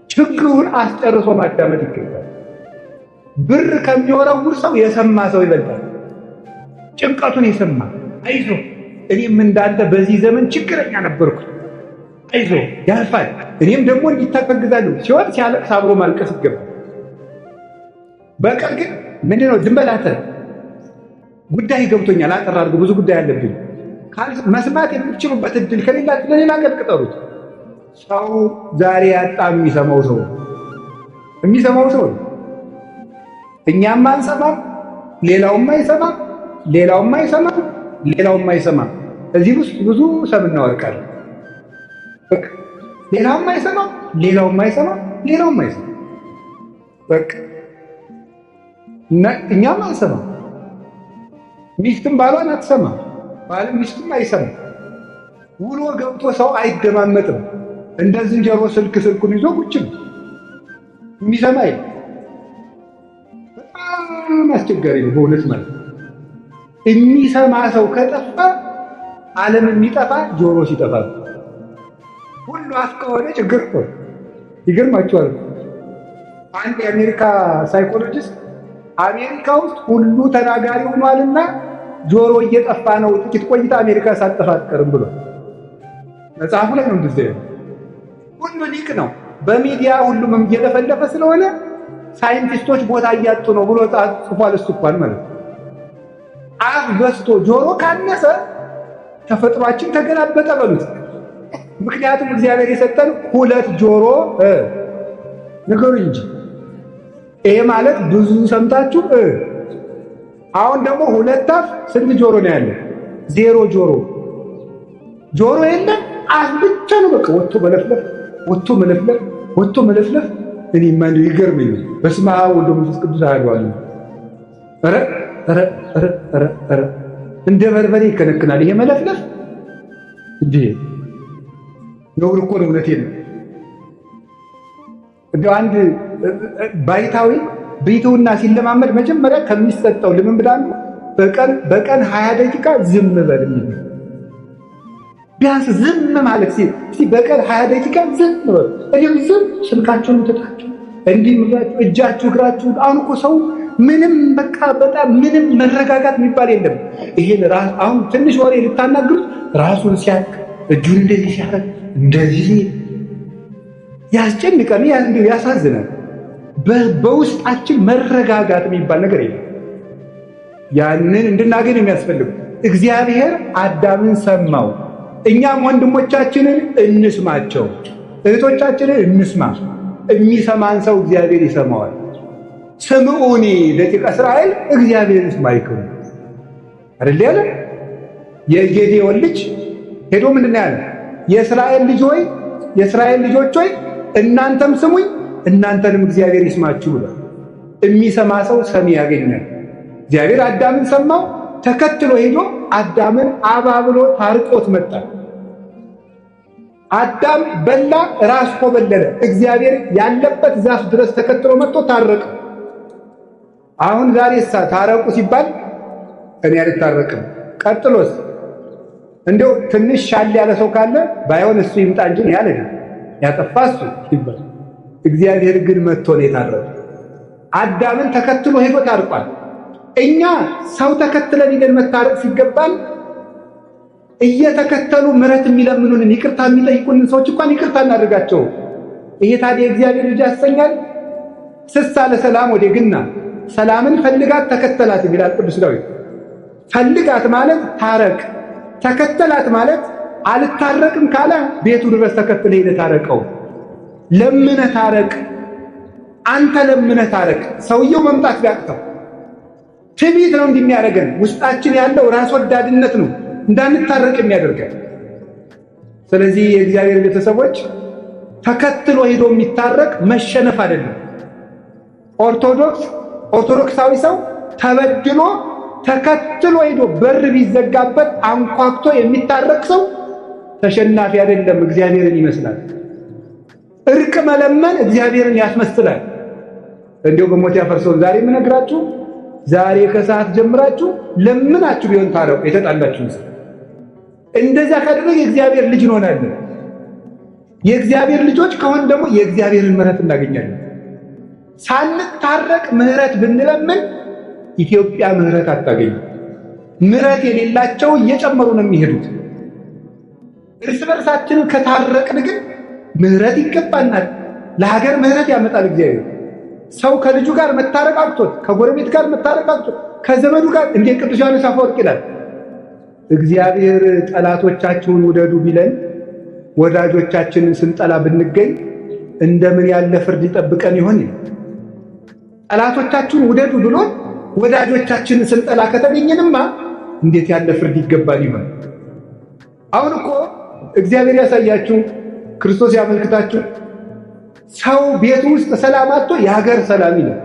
ችግሩን አስጨርሶ ማዳመጥ ይገባል። ብር ከሚወረውር ሰው የሰማ ሰው ይበልጣል። ጭንቀቱን የሰማ አይዞ እኔም እንዳንተ በዚህ ዘመን ችግረኛ ነበርኩ፣ አይዞ ያልፋል፣ እኔም ደግሞ እንዲታገግዛለሁ ሲሆን ሲያለቅስ አብሮ ማልቀስ ይገባል። በቀል ግን ምንድነው? ዝም በል አንተ ጉዳይ ገብቶኛል፣ አጠር አድርገው ብዙ ጉዳይ አለብኝ። መስማት የምትችሉበት እድል ከሌላችሁ ለሌላ ቀን ቅጠሩት። ሰው ዛሬ ያጣ የሚሰማው ሰው የሚሰማው ሰው እኛም አንሰማም፣ ሌላውም አይሰማም፣ ሌላውም አይሰማም፣ ሌላውም አይሰማም። እዚህ ውስጥ ብዙ ሰም እናወርቃለን። በቃ ሌላውም አይሰማም፣ ሌላውም አይሰማም፣ ሌላውም አይሰማም። በቃ እኛም አንሰማም። ሚስትም ባሏን አትሰማም፣ ባልም ሚስትም አይሰማም። ውሎ ገብቶ ሰው አይደማመጥም። እንደ ዝንጀሮ ስልክ ስልኩን ይዞ ቁጭ ነው፣ የሚሰማ የለም። በጣም አስቸጋሪ ነው በእውነት ማለት ነው። የሚሰማ ሰው ከጠፋ ዓለም የሚጠፋ ጆሮ ሲጠፋ ሁሉ አፍ ከሆነ ችግር እኮ ይገርማችኋል። አንድ የአሜሪካ psychologist አሜሪካ ውስጥ ሁሉ ተናጋሪ ሆኗልና ጆሮ እየጠፋ ነው፣ ጥቂት ቆይታ አሜሪካ ሳትጠፋ አትቀርም ብሎ መጽሐፉ ላይ ነው እንደዚህ ያለው። ሁሉ ሊቅ ነው፣ በሚዲያ ሁሉም እየለፈለፈ ስለሆነ ሳይንቲስቶች ቦታ እያጡ ነው ብሎ ጽፏል። እሱ እንኳን ማለት ነው። አፍ በዝቶ ጆሮ ካነሰ ተፈጥሯችን ተገላበጠ በሉት። ምክንያቱም እግዚአብሔር የሰጠን ሁለት ጆሮ ንገሩኝ እንጂ ይሄ ማለት ብዙ ሰምታችሁ አሁን ደግሞ ሁለት አፍ ስንት ጆሮ ነው ያለ? ዜሮ ጆሮ። ጆሮ የለም አፍ ብቻ ነው። በቃ ወጥቶ መለፍለፍ፣ ወጥቶ መለፍለፍ፣ ወጥቶ መለፍለፍ። እኔማ እንደው ይገርመኛል። በስመ አብ ወወልድ ወመንፈስ ቅዱስ አሐዱ አምላክ። ኧረ ኧረ ኧረ ኧረ ኧረ እንደ በርበሬ ይከነክናል ይሄ መለፍለፍ። እንዴ ነውር እኮ ነው። እውነቴን ነው። እንደው አንድ ባይታዊ ብሕትውና ሲለማመድ መጀመሪያ ከሚሰጠው ልምምድ አንዱ በቀን በቀን 20 ደቂቃ ዝም በል የሚል ነው። ቢያንስ ዝም ማለት ሲል በቀን 20 ደቂቃ ዝም በል። እኔም ዝም ስልካችሁን ትታችሁ እንዲህ ብላችሁ እጃችሁ እግራችሁ። አሁን እኮ ሰው ምንም በቃ በጣም ምንም መረጋጋት የሚባል የለም። ይሄን አሁን ትንሽ ወሬ ልታናግሩት ራሱን ሲያቅ እጁን እንደዚህ ሲያደርግ እንደዚህ ያስጨንቃል፣ ያሳዝናል። በውስጣችን መረጋጋት የሚባል ነገር የለም። ያንን እንድናገኝ የሚያስፈልገው እግዚአብሔር አዳምን ሰማው። እኛም ወንድሞቻችንን እንስማቸው፣ እህቶቻችንን እንስማ። የሚሰማን ሰው እግዚአብሔር ይሰማዋል። ስምዑኒ ደቂቀ እስራኤል እግዚአብሔር ይስማዕክሙ አይደል ያለ የጌዴዎን ልጅ ሄዶ ምንድን ነው ያለ? የእስራኤል ልጅ ሆይ የእስራኤል ልጆች ሆይ እናንተም ስሙኝ እናንተንም እግዚአብሔር ይስማችሁ ብሏል። የሚሰማ ሰው ሰሚ ያገኛል። እግዚአብሔር አዳምን ሰማው፣ ተከትሎ ሄዶ አዳምን አባብሎ ታርቆት መጣ። አዳም በላ፣ ራስ ኮበለለ። እግዚአብሔር ያለበት ዛፍ ድረስ ተከትሎ መጥቶ ታረቀ። አሁን ዛሬ ሳ ታረቁ ሲባል እኔ አልታረቅም። ቀጥሎስ እንደው ትንሽ ሻል ያለ ሰው ካለ ባይሆን እሱ ይምጣ እንጂ እኔ አልሄድም፣ ያጠፋ እሱ ይባል። እግዚአብሔር ግን መጥቶ ነው የታረቀ። አዳምን ተከትሎ ሄዶ ታርቋል። እኛ ሰው ተከትለን ሄደን መታረቅ ሲገባል እየተከተሉ ምሕረት የሚለምኑንን ይቅርታ የሚጠይቁንን ሰዎች እንኳን ይቅርታ እናድርጋቸው። ይሄ ታዲያ የእግዚአብሔር ልጅ ያሰኛል? ስሳ ለሰላም ወዴግና ሰላምን ፈልጋት ተከተላት ይላል ቅዱስ ዳዊት። ፈልጋት ማለት ታረቅ፣ ተከተላት ማለት አልታረቅም ካለ ቤቱ ድረስ ተከትለ ሄደ ታረቀው። ለምነ ታረቅ፣ አንተ ለምነ ታረቅ። ሰውየው መምጣት ቢያቅተው ትዕቢት ነው እንደሚያደርገን ውስጣችን ያለው ራስ ወዳድነት ነው እንዳንታረቅ የሚያደርገን። ስለዚህ የእግዚአብሔር ቤተሰቦች ተከትሎ ሄዶ የሚታረቅ መሸነፍ አይደለም። ኦርቶዶክስ ኦርቶዶክሳዊ ሰው ተበድሎ ተከትሎ ሄዶ በር ቢዘጋበት አንኳኩቶ የሚታረቅ ሰው ተሸናፊ አይደለም፣ እግዚአብሔርን ይመስላል። እርቅ መለመን እግዚአብሔርን ያስመስላል። እንዲሁ በሞት ያፈርሰውን ዛሬ የምነግራችሁ ዛሬ ከሰዓት ጀምራችሁ ለምናችሁ ቢሆን ታረቁ የተጣላችሁ ሰው። እንደዚያ ካደረገ የእግዚአብሔር ልጅ እንሆናለን። የእግዚአብሔር ልጆች ከሆን ደግሞ የእግዚአብሔርን ምሕረት እናገኛለን። ሳንታረቅ ምሕረት ብንለምን ኢትዮጵያ ምሕረት አታገኝም። ምሕረት የሌላቸው እየጨመሩ ነው የሚሄዱት። እርስ በርሳችን ከታረቅን ግን ምሕረት ይገባናል። ለሀገር ምሕረት ያመጣል እግዚአብሔር። ሰው ከልጁ ጋር መታረቅ አቅቶት፣ ከጎረቤት ጋር መታረቅ አቅቶት፣ ከዘመዱ ጋር እንዴ ቅዱስ ዮሐንስ አፈወርቅ ይላል እግዚአብሔር ጠላቶቻችሁን ውደዱ ቢለን ወዳጆቻችንን ስንጠላ ብንገኝ እንደምን ያለ ፍርድ ይጠብቀን ይሆን? ጠላቶቻችሁን ውደዱ ብሎን ወዳጆቻችንን ስንጠላ ከተገኘንማ እንዴት ያለ ፍርድ ይገባን ይሆን? አሁን እኮ እግዚአብሔር ያሳያችሁ፣ ክርስቶስ ያመልክታችሁ። ሰው ቤቱ ውስጥ ሰላም አጥቶ የሀገር ሰላም ይላል።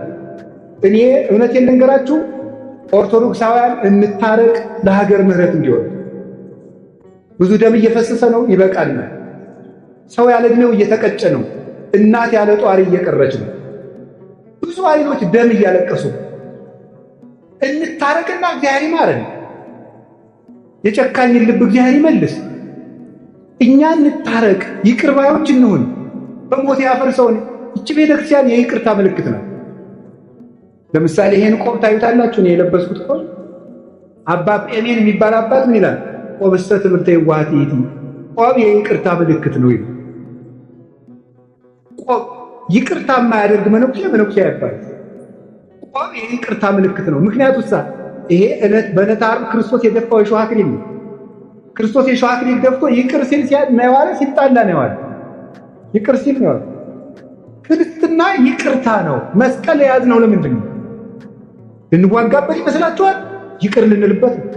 እኔ እውነቴን ልንገራችሁ፣ ኦርቶዶክሳውያን እንታረቅ፣ ለሀገር ምሕረት እንዲሆን። ብዙ ደም እየፈሰሰ ነው፣ ይበቃል። ሰው ያለ ዕድሜው እየተቀጨ ነው። እናት ያለ ጧሪ እየቀረች ነው። ብዙ አይኖች ደም እያለቀሱ እንታረቅና እግዚአብሔር ይማረን። የጨካኝን ልብ እግዚአብሔር ይመልስ። እኛ እንታረቅ፣ ይቅር ባዮች እንሁን። በሞት ያፈርሰውን እቺ ቤተክርስቲያን የይቅርታ ምልክት ነው። ለምሳሌ ይሄን ቆብ ታዩታላችሁ። እኔ የለበስኩት ቆብ አባ ጴሜን የሚባል አባት ምን ይላል? ቆብሰ ትምህርተ የዋሃት ይእቲ፣ ቆብ የይቅርታ ምልክት ነው ይላል። ቆብ ይቅርታ የማያደርግ መነኩሴ መነኩሴ አይባልም። ቆብ የይቅርታ ምልክት ነው። ምክንያቱ ሳ ይሄ ዕለት በዕለተ ዓርብ ክርስቶስ የደፋው የሾህ አክሊል ነው። ክርስቶስ የሾህ አክሊል ደፍቶ ይቅር ሲል ነው የዋለ፣ ሲጣላ ነው የዋለ። ይቅር ሲል ነው የዋለ። ክርስትና ይቅርታ ነው። መስቀል የያዝነው ለምንድን ነው? ልንዋጋበት ይመስላችኋል? ይቅር ልንልበት ነው።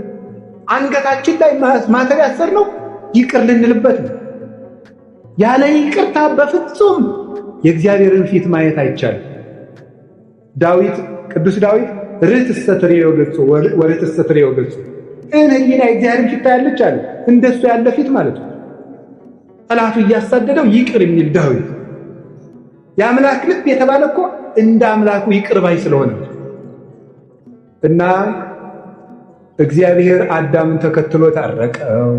አንገታችን ላይ ማተብ ያሰርነው ይቅር ልንልበት ነው። ያለ ይቅርታ በፍጹም የእግዚአብሔርን ፊት ማየት አይቻልም። ዳዊት ቅዱስ ዳዊት ርትሰ ትሬዮ ገጹ ወርትሰ ትሬዮ ገጹ እን ህሊና የእግዚአብሔርን ፊት ታያለች አለ። እንደሱ ያለ ፊት ማለት ነው። ጠላቱ እያሳደደው ይቅር የሚል ዳዊት የአምላክ ልብ የተባለ እኮ እንደ አምላኩ ይቅር ባይ ስለሆነ እና እግዚአብሔር አዳምን ተከትሎ ታረቀው።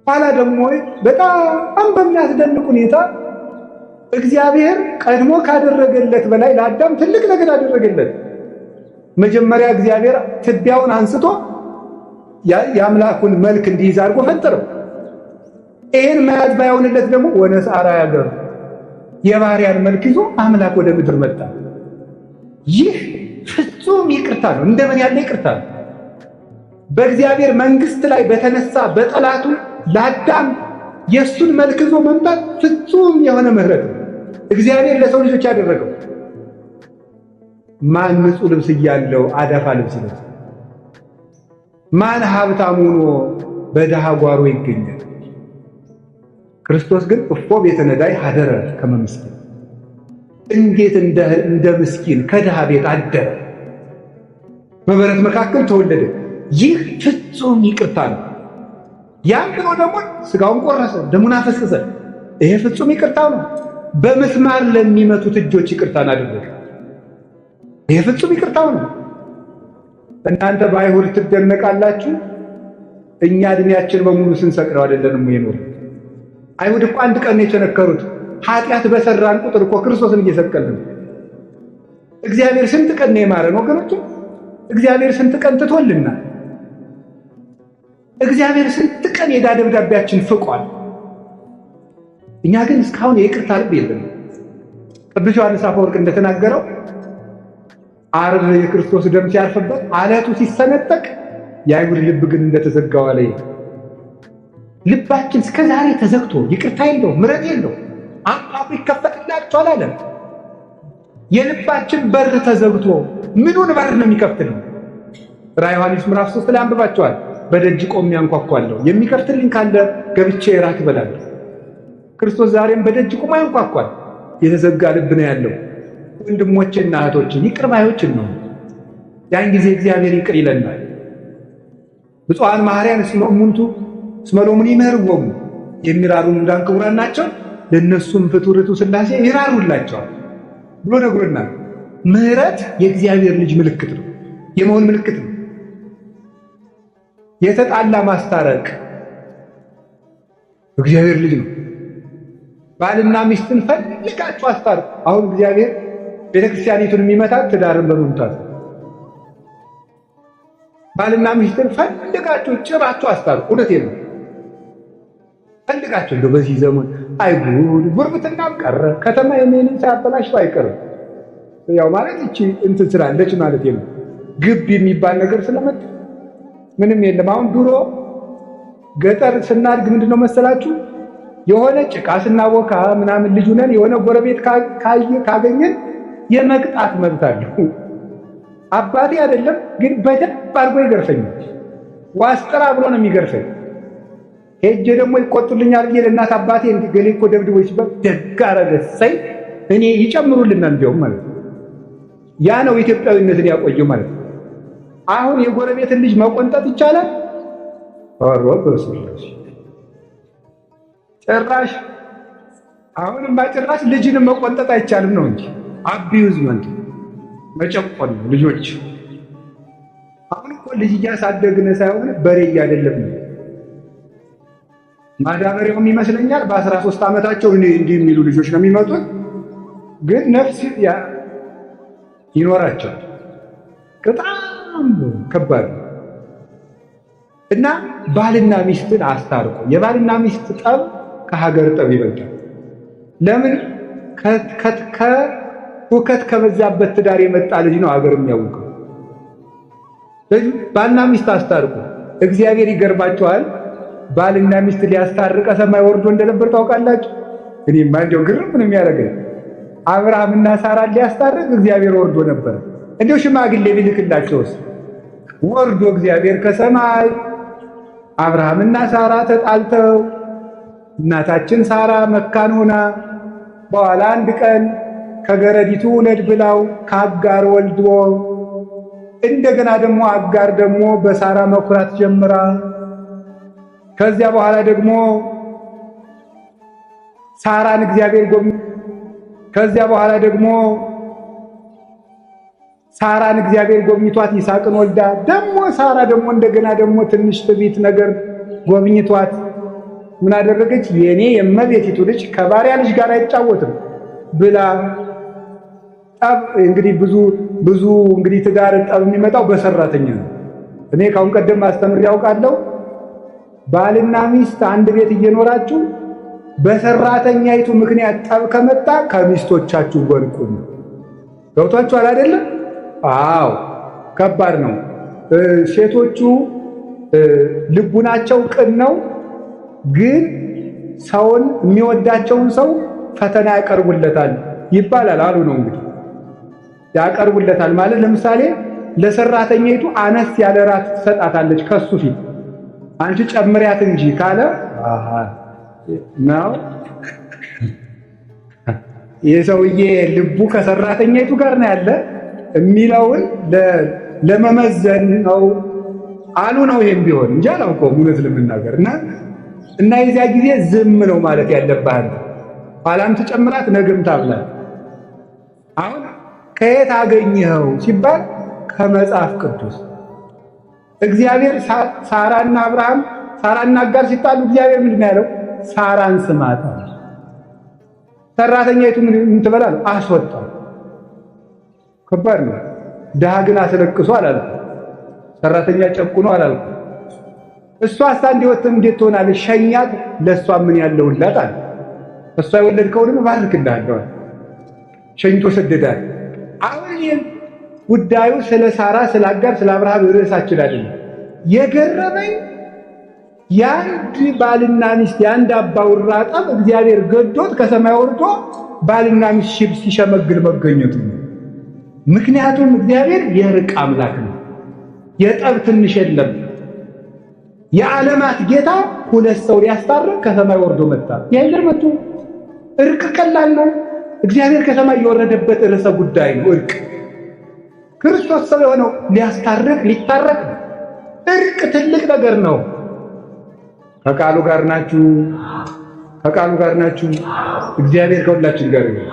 ኋላ ደግሞ በጣም በሚያስደንቅ ሁኔታ እግዚአብሔር ቀድሞ ካደረገለት በላይ ለአዳም ትልቅ ነገር አደረገለት። መጀመሪያ እግዚአብሔር ትቢያውን አንስቶ የአምላኩን መልክ እንዲይዝ አድርጎ ፈጠረው። ይሄን መያዝ ባይሆንለት ደግሞ ወነስአ አርአያ ገብር የባሪያን መልክ ይዞ አምላክ ወደ ምድር መጣ። ይህ ፍጹም ይቅርታ ነው። እንደምን ያለ ይቅርታ ነው! በእግዚአብሔር መንግስት ላይ በተነሳ በጠላቱ ለአዳም የእሱን መልክ ይዞ መምጣት ፍጹም የሆነ ምሕረት ነው። እግዚአብሔር ለሰው ልጆች ያደረገው። ማን ንጹሕ ልብስ እያለው አዳፋ ልብስ ይለብሳል? ማን ሀብታም ሆኖ በድሃ ጓሮ ይገኛል? ክርስቶስ ግን እፎ ቤተ ነዳይ ሀደረ ከመ ምስኪን፣ እንዴት እንደ ምስኪን ከድሃ ቤት አደረ፣ በበረት መካከል ተወለደ። ይህ ፍጹም ይቅርታ ነው። ያን ብሎ ደግሞ ስጋውን ቆረሰ፣ ደሙን አፈሰሰ። ይሄ ፍጹም ይቅርታ ነው። በምስማር ለሚመቱት እጆች ይቅርታን አደረገ። ይሄ ፍጹም ይቅርታው ነው። እናንተ በአይሁድ ትደነቃላችሁ። እኛ እድሜያችን በሙሉ ስንሰቅለው አይደለንም የኖር። አይሁድ እኮ አንድ ቀን ነው የቸነከሩት። ኃጢአት በሰራን ቁጥር እኮ ክርስቶስን እየሰቀልን። እግዚአብሔር ስንት ቀን ነው የማረን ወገኖች? እግዚአብሔር ስንት ቀን ትቶልናል? እግዚአብሔር ስንት ቀን የዕዳ ደብዳቤያችን ፍቋል። እኛ ግን እስካሁን የይቅርታ ልብ የለንም። ቅዱስ ዮሐንስ አፈወርቅ እንደተናገረው ዓርብ የክርስቶስ ደም ሲያርፍበት አለቱ ሲሰነጠቅ የአይሁድ ልብ ግን እንደተዘጋው አለ። ልባችን እስከ ዛሬ ተዘግቶ ይቅርታ የለው ምሕረት የለው አምላኩ ይከፈትላቸዋል አለ። የልባችን በር ተዘግቶ ምኑን በር ነው የሚከፍትልን? ራዕየ ዮሐንስ ምዕራፍ 3 ላይ አንብባቸዋል። በደጅ ቆሜ አንኳኳለሁ፣ የሚከፍትልኝ ካለ ገብቼ እራት እበላለሁ። ክርስቶስ ዛሬም በደጅ ቆሞ ያንኳኳል። የተዘጋ ልብ ነው ያለው። ወንድሞቼና እህቶቼ ይቅር ባዮች ነው። ያን ጊዜ እግዚአብሔር ይቅር ይለናል። ብፁዓን መሐርያን እስመ እሙንቱ እስመ ሎሙኒ ይምህርዎሙ፣ የሚራሩ ንዑዳን ክቡራን ናቸው ለእነሱም ፍቱርቱ ሥላሴ ይራሩላቸዋል ብሎ ነግሮናል። ምሕረት የእግዚአብሔር ልጅ ምልክት ነው፣ የመሆን ምልክት ነው። የተጣላ ማስታረቅ እግዚአብሔር ልጅ ነው። ባልና ሚስትን ፈልጋችሁ አስታርቁ። አሁን እግዚአብሔር ቤተክርስቲያኒቱን የሚመታት ትዳርን በመምታት ባልና ሚስትን ፈልጋችሁ ጭራችሁ አስታርቁ። እውነቴን ነው። ፈልጋችሁ እንደው በዚህ ዘመን አይጉድ ጉርብትናም ቀረ፣ ከተማ የምንም ሳያበላሽው አይቀርም። ያው ማለት እቺ እንትን ስላለች ማለት ነው ግብ የሚባል ነገር ስለመጣ ምንም የለም። አሁን ድሮ ገጠር ስናድግ ምንድነው መሰላችሁ የሆነ ጭቃ ስናቦካ ምናምን ልጅ ሆነን የሆነ ጎረቤት ካገኘን የመቅጣት መብት አለው። አባቴ አይደለም ግን በደንብ አድርጎ ይገርፈኛል። ዋስጥራ ብሎ ነው የሚገርፈኝ። ሄጄ ደግሞ ይቆጡልኛል ብዬ ለእናት አባቴ ገሌ እኮ ደብድቦ ሲባል ደግ አደረገ እሰይ እኔ ይጨምሩልናል እንዲያውም ማለት ነው። ያ ነው ኢትዮጵያዊነትን ያቆየው ማለት ነው። አሁን የጎረቤትን ልጅ መቆንጠጥ ይቻላል? ኧረ በስላሴ ጭራሽ አሁንማ ጭራሽ ልጅንም መቆንጠጥ አይቻልም ነው እንጂ abusement መጨቆን ነው። ልጆች አሁን እኮ ልጅ እያሳደግን ሳይሆን በሬ እያደለብን ነው። ማዳበሪያውም ይመስለኛል በ13 ዓመታቸው እንዲህ የሚሉ ልጆች ነው የሚመጡት። ግን ነፍስ ይኖራቸዋል። በጣም ከባድ ነው። እና ባልና ሚስትን አስታርቁ። የባልና ሚስት ጠብ ከሀገር ጠብ ይበልጣል። ለምን? ሁከት ከበዛበት ትዳር የመጣ ልጅ ነው ሀገር የሚያውቀው። ስለዚህ ባልና ሚስት አስታርቁ። እግዚአብሔር ይገርማቸዋል። ባልና ሚስት ሊያስታርቀ ሰማይ ወርዶ እንደነበር ታውቃላችሁ። እኔማ እንዲያው ግርም ነው የሚያደርገኝ። አብርሃምና ሳራን ሊያስታርቅ እግዚአብሔር ወርዶ ነበር። እንዲያው ሽማግሌ ቢልክላቸውስ? ወርዶ እግዚአብሔር ከሰማይ አብርሃምና ሳራ ተጣልተው እናታችን ሳራ መካን ሆና በኋላ አንድ ቀን ከገረዲቱ ውለድ ብላው ከአጋር ወልዶ እንደገና ደግሞ አጋር ደግሞ በሳራ መኩራት ጀምራ ከዚያ በኋላ ደግሞ ሳራን እግዚአብሔር ጎብኝ ከዚያ በኋላ ደግሞ ሳራን እግዚአብሔር ጎብኝቷት ይስሐቅን ወልዳ ደግሞ ሳራ ደግሞ እንደገና ደግሞ ትንሽ ትዕቢት ነገር ጎብኝቷት ምን አደረገች? የኔ የእመቤቲቱ ልጅ ከባሪያ ልጅ ጋር አይጫወትም ብላ ጠብ። እንግዲህ ብዙ ብዙ እንግዲህ ትዳር ጠብ የሚመጣው በሰራተኛ ነው። እኔ ካሁን ቀደም አስተምሬ ያውቃለሁ። ባልና ሚስት አንድ ቤት እየኖራችሁ በሰራተኛይቱ ምክንያት ጠብ ከመጣ ከሚስቶቻችሁ ጎን ቁሙ። ገብቷችኋል አይደለም? አዎ፣ ከባድ ነው። ሴቶቹ ልቡናቸው ቅን ነው፣ ግን ሰውን የሚወዳቸውን ሰው ፈተና ያቀርቡለታል ይባላል አሉ ነው እንግዲህ ያቀርቡለታል ማለት ለምሳሌ ለሰራተኛይቱ አነስ ያለ ራት ትሰጣታለች ከሱ ፊት አንቺ ጨምሪያት እንጂ ካለ ነው። ይህ ሰውዬ ልቡ ከሰራተኛይቱ ጋር ነው ያለ የሚለውን ለመመዘን ነው አሉ ነው። ይሄም ቢሆን እንጂ አላውቀውም እውነት ለመናገር እና የዚያ ጊዜ ዝም ነው ማለት ያለብህ። ኋላም ትጨምራት ነገም ታብላት። አሁን ከየት አገኘኸው ሲባል ከመጽሐፍ ቅዱስ። እግዚአብሔር ሳራና አብርሃም ሳራና አጋር ሲጣሉ እግዚአብሔር ምንድን ነው ያለው? ሳራን ስማት አለ። ሰራተኛይቱ ምን ትበላል? አስወጣው። ከባድ ነው። ድሃ ግን አስለቅሶ አላልኩም። ሰራተኛ ጨቁኖ አላልኩም። እሷ እንዲወት እንዴት ትሆናለች? ሸኛት፣ ለእሷ ምን ያለውላት አለ። እሷ የወለድከውንም እባርክልሃለሁ። ሸኝቶ ሰደዳል። አሁን ይህም ጉዳዩ ስለ ሳራ፣ ስለ አጋር፣ ስለ አብርሃም ርዕሳችን አይደለም። የገረመኝ የአንድ ባልና ሚስት የአንድ አባውራ ጠብ እግዚአብሔር ገዶት ከሰማይ ወርዶ ባልና ሚስት ሲሸመግል መገኘቱ ነው። ምክንያቱም እግዚአብሔር የእርቅ አምላክ ነው። የጠብ ትንሽ የለም። የዓለማት ጌታ ሁለት ሰው ሊያስታርቅ ከሰማይ ወርዶ መጣ። ያይገርመቱ እርቅ ቀላል ነው። እግዚአብሔር ከሰማይ የወረደበት ርዕሰ ጉዳይ ነው እርቅ። ክርስቶስ ሰው የሆነው ሊያስታርቅ ሊታረቅ ነው። እርቅ ትልቅ ነገር ነው። ከቃሉ ጋር ናችሁ፣ ከቃሉ ጋር ናችሁ። እግዚአብሔር ከሁላችን ጋር ነው።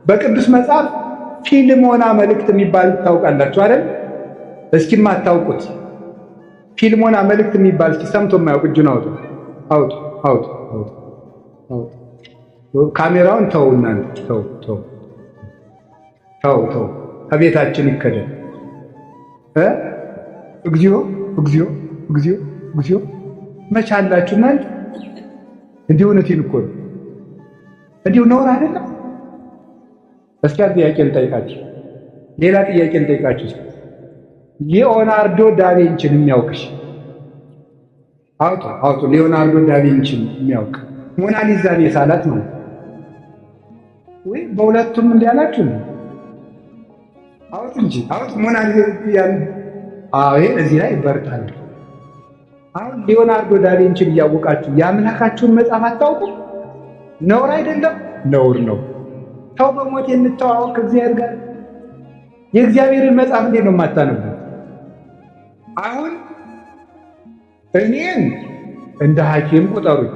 በቅዱስ መጽሐፍ ፊልሞና መልእክት የሚባል ታውቃላችሁ አይደል? እስኪ የማታውቁት ፊልሞና መልእክት የሚባል እስኪ ሰምቶ የማያውቅ እጁን አውጡ፣ አውጡ፣ አውጡ፣ አውጡ፣ አውጡ። ካሜራውን ተው፣ እናንተ ተው፣ ተው፣ ተው፣ ተው። ከቤታችን ይከደን። እግዚኦ፣ እግዚኦ፣ እግዚኦ፣ እግዚኦ። መቻላችሁ እናንተ። እንዲህ እውነቴን እኮ ነው። እንዲሁ ነውር አይደለም። እስኪ አንድ ጥያቄ ልጠይቃችሁ፣ ሌላ ጥያቄ ልጠይቃችሁ። ሊዮናርዶ ዳቪንቺን የሚያውቅሽ አውጡ፣ አውጡ። ሊዮናርዶ ዳቪንቺን የሚያውቅ ሞናሊዛን የሳላት ነው ወይ? በሁለቱም እንዲያላችሁ ነው። አውጡ እንጂ አውጡ። ሞናሊዛ አዎ፣ እዚህ ላይ ይበርታል። አሁን ሊዮናርዶ ዳቪንቺን እያወቃችሁ የአምላካችሁን መጽሐፍ አታውቁም? ነውር አይደለም? ነውር ነው። ተው በሞት እንተዋወቅ ከእግዚአብሔር ጋር። የእግዚአብሔርን መጽሐፍ እንዴት ነው የማታነቡት? አሁን እኔን እንደ ሐኪም ቁጠሩኝ።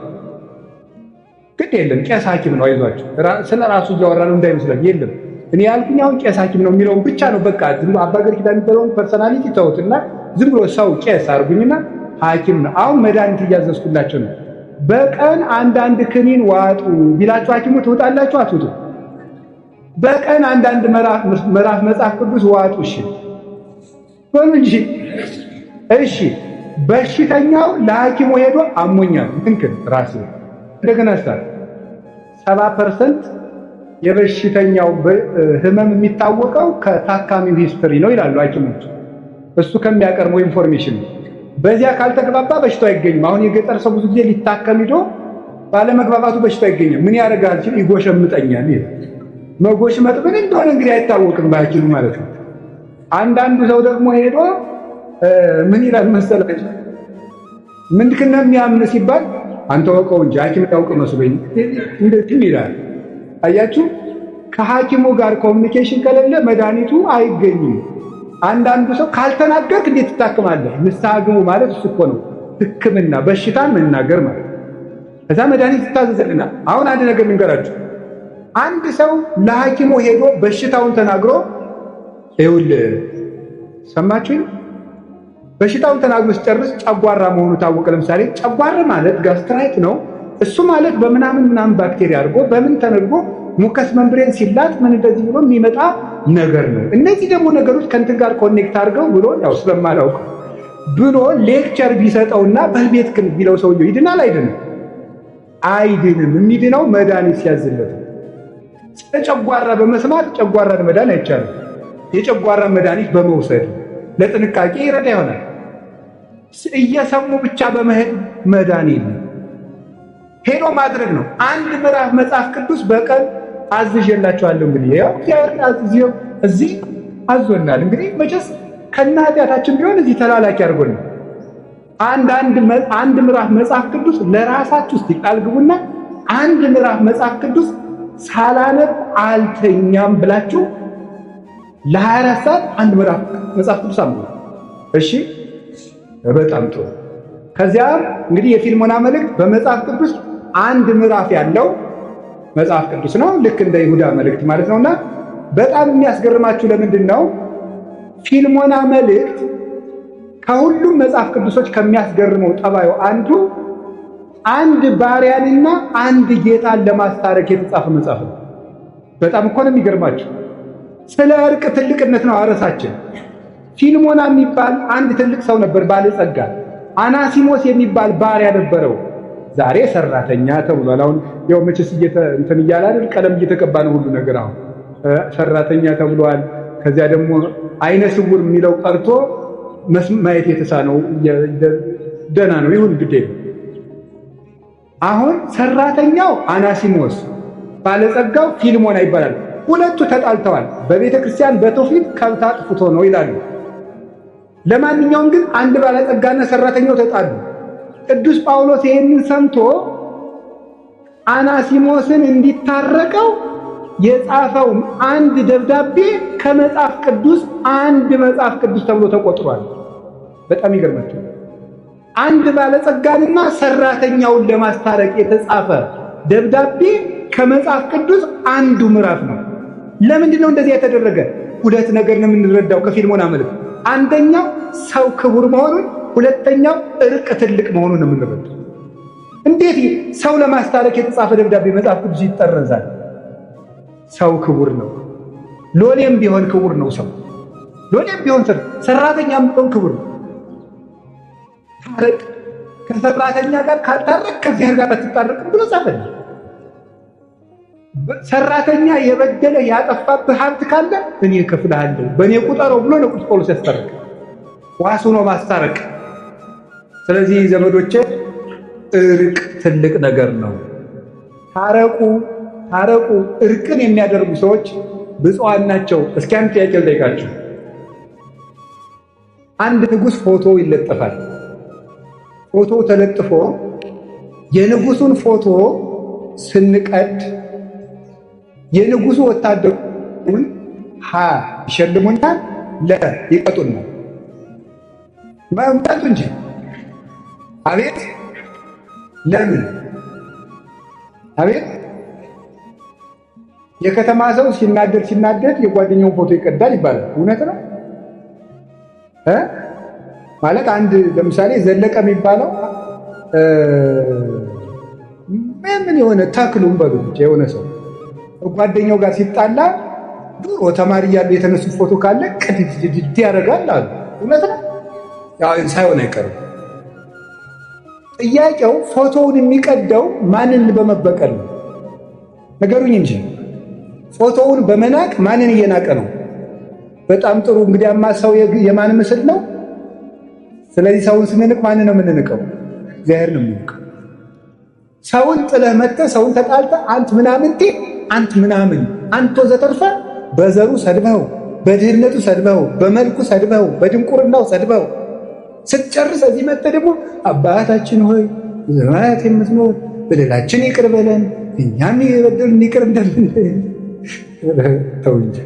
ግድ የለም ቄስ ሐኪም ነው፣ አይዟችሁ። ስለ ራሱ እያወራ ነው እንዳይመስላችሁ። የለም እኔ ያልኩኝ አሁን ቄስ ሐኪም ነው የሚለውን ብቻ ነው። በቃ ዝም ብሎ አባ ገብረ ኪዳን የሚባለውን personality ተውትና ዝም ብሎ ሰው ቄስ አድርጉኝና ሐኪም ነው። አሁን መድኃኒት እያዘዝኩላቸው ነው። በቀን አንዳንድ ክኒን ዋጡ ቢላችሁ ሐኪሙ ትውጣላችሁ? አትውጡ። በቀን አንዳንድ ምዕራፍ መጽሐፍ ቅዱስ ዋጡ። እሺ በሉ እንጂ እሺ። በሽተኛው ለሐኪሙ ሄዶ አሞኛል፣ ምንክን ራሴ እንደገና 70% የበሽተኛው ህመም የሚታወቀው ከታካሚው history ነው ይላሉ ሐኪሞች። እሱ ከሚያቀርበው information ነው። በዚያ ካልተግባባ በሽታው አይገኝም። አሁን የገጠር ሰው ብዙ ጊዜ ሊታከም ሂዶ ባለመግባባቱ በሽታው አይገኝም። ምን ያደርጋል ሲል ይጎሸምጠኛል ይላል። መጎሽመጥ ምን እንደሆነ እንግዲህ አይታወቅም በሐኪሙ ማለት ነው። አንዳንዱ ሰው ደግሞ ሄዶ ምን ይላል መሰለህ፣ ምንድን ነው የሚያምን ሲባል አንተ ወቀው እንጂ ሐኪም ያውቅ መስሎኝ እንደዚህ ይላል። አያችሁ፣ ከሐኪሙ ጋር communication ከሌለ መድኃኒቱ አይገኝም። አንዳንዱ ሰው ካልተናገርክ እንዴት ትታክማለህ? ንስሐ ግቡ ማለት እሱ እኮ ነው ሕክምና፣ በሽታን መናገር ማለት። ከዛ መድኃኒት ይታዘዝልናል። አሁን አንድ ነገር ልንገራችሁ። አንድ ሰው ለሐኪሙ ሄዶ በሽታውን ተናግሮ ይኸውልህ፣ ሰማችሁኝ? በሽታውን ተናግሮ ሲጨርስ ጨጓራ መሆኑ ታወቀ። ለምሳሌ ጨጓራ ማለት gastrite ነው። እሱ ማለት በምናምን ምናምን ባክቴሪያ አድርጎ በምን ተነድጎ mucous membrane ሲላጥ ምን እንደዚህ ብሎ የሚመጣ ነገር ነው። እነዚህ ደግሞ ነገሮች ከእንትን ጋር connect አድርገው ብሎ ያው ስለማላውቅ ብሎ lecture ቢሰጠውና በቤት ክን ቢለው ሰውየው ይድናል አይድንም? አይድንም። የሚድነው መድኃኒት ሲያዝለት። ስለ ጨጓራ በመስማት ጨጓራን መዳን አይቻልም። የጨጓራ መድኃኒት በመውሰድ ለጥንቃቄ ይረዳ ይሆናል። እየሰሙ ብቻ በመሄድ መዳን የለም። ሄዶ ማድረግ ነው። አንድ ምዕራፍ መጽሐፍ ቅዱስ በቀን አዝዤላችኋለሁ። እንግዲህ ያው እግዚአብሔር እዚህ አዞናል። እንግዲህ መቼስ ከነ ኃጢአታችን ቢሆን እዚህ ተላላኪ አድርጎናል። አንድ ምዕራፍ መጽሐፍ ቅዱስ ለራሳችሁ እስቲ ቃል ግቡና አንድ ምዕራፍ መጽሐፍ ቅዱስ ሳላነብ አልተኛም ብላችሁ ለ24 ሰዓት አንድ ምዕራፍ መጽሐፍ ቅዱስ አንብቡ። እሺ፣ በጣም ጥሩ። ከዚያም እንግዲህ የፊልሞና መልእክት በመጽሐፍ ቅዱስ አንድ ምዕራፍ ያለው መጽሐፍ ቅዱስ ነው። ልክ እንደ ይሁዳ መልእክት ማለት ነውና በጣም የሚያስገርማችሁ ለምንድን ነው ፊልሞና መልእክት ከሁሉም መጽሐፍ ቅዱሶች ከሚያስገርመው ጠባዩ አንዱ አንድ ባሪያንና አንድ ጌታን ለማስታረቅ የተጻፈ መጽሐፍ ነው። በጣም እኮ ነው የሚገርማችሁ። ስለ እርቅ ትልቅነት ነው አረሳችን። ፊልሞና የሚባል አንድ ትልቅ ሰው ነበር፣ ባለጸጋ። አናሲሞስ የሚባል ባሪያ ነበረው። ዛሬ ሰራተኛ ተብሏል። አሁን ያው መቼስ እንትን እያለ አይደል፣ ቀለም እየተቀባ ነው ሁሉ ነገር። አሁን ሰራተኛ ተብሏል። ከዚያ ደግሞ አይነ ስውር የሚለው ቀርቶ ማየት የተሳነው ደህና ነው ይሁን ግዴ ነው። አሁን ሰራተኛው አናሲሞስ ባለጸጋው ፊልሞና ይባላል። ሁለቱ ተጣልተዋል። በቤተ ክርስቲያን በትውፊት ከብት አጥፍቶ ነው ይላሉ። ለማንኛውም ግን አንድ ባለጸጋና ሰራተኛው ተጣሉ። ቅዱስ ጳውሎስ ይሄንን ሰምቶ አናሲሞስን እንዲታረቀው የጻፈው አንድ ደብዳቤ ከመጽሐፍ ቅዱስ አንድ መጽሐፍ ቅዱስ ተብሎ ተቆጥሯል። በጣም ይገርማችኋል። አንድ ባለጸጋንና ሰራተኛውን ለማስታረቅ የተጻፈ ደብዳቤ ከመጽሐፍ ቅዱስ አንዱ ምዕራፍ ነው። ለምንድን ነው እንደዚህ የተደረገ? ሁለት ነገር ነው የምንረዳው ከፊልሞና መልእክት። አንደኛው ሰው ክቡር መሆኑን፣ ሁለተኛው እርቅ ትልቅ መሆኑን ነው የምንረዳው። እንዴት ሰው ለማስታረቅ የተጻፈ ደብዳቤ መጽሐፍ ቅዱስ ይጠረዛል? ሰው ክቡር ነው። ሎሌም ቢሆን ክቡር ነው። ሰው ሎሌም ቢሆን ሰራተኛም ቢሆን ክቡር ነው። ታረቅ፣ ከሰራተኛ ጋር ካልታረቅ ከእግዚአብሔር ጋር አትታረቅም ብሎ ጻፈልኝ። ሰራተኛ የበደለ ያጠፋብህ ሀብት ካለ እኔ እከፍልሃለሁ፣ በእኔ ቁጠረው ብሎ ነው ቅዱስ ጳውሎስ ያስታረቅ። ዋስ ሆኖ ማስታረቅ። ስለዚህ ዘመዶቼ እርቅ ትልቅ ነገር ነው። ታረቁ፣ ታረቁ። እርቅን የሚያደርጉ ሰዎች ብፁዓን ናቸው። እስኪ አንድ ጥያቄ ልጠይቃችሁ። አንድ ንጉሥ ፎቶ ይለጠፋል። ፎቶ ተለጥፎ የንጉሱን ፎቶ ስንቀድ የንጉሱ ወታደሩን ሀ ይሸልሙናል፣ ለ ይቀጡናል። መምጣቱ እንጂ አቤት ለምን አቤት የከተማ ሰው ሲናደድ ሲናደድ የጓደኛውን ፎቶ ይቀዳል ይባላል። እውነት ነው እ ማለት አንድ ለምሳሌ ዘለቀ የሚባለው ምን የሆነ ተክሉም በሉ የሆነ ሰው ጓደኛው ጋር ሲጣላ ድሮ ተማሪ እያሉ የተነሱት ፎቶ ካለ ቅድድድ ያደርጋል አሉ። እውነት ነው ሳይሆን አይቀርም። ጥያቄው ፎቶውን የሚቀደው ማንን በመበቀል ነው? ነገሩኝ እንጂ ፎቶውን በመናቅ ማንን እየናቀ ነው? በጣም ጥሩ። እንግዲያማ ሰው የማን ምስል ነው? ስለዚህ ሰውን ስንንቅ ማንን ነው የምንንቀው? እግዚአብሔር ነው የምንንቀው። ሰውን ጥለህ መጥተህ ሰውን ተጣልተህ አንት ምናምንቴ አንት ምናምን አንቶ ዘተርፈ በዘሩ ሰድበው፣ በድህነቱ ሰድበው፣ በመልኩ ሰድበው፣ በድንቁርናው ሰድበው ስትጨርስ እዚህ መጥተህ ደግሞ አባታችን ሆይ በሰማያት የምትኖር በደላችን ይቅር በለን እኛም የበደሉንን ይቅር እንደምንል። ተው እንጂ።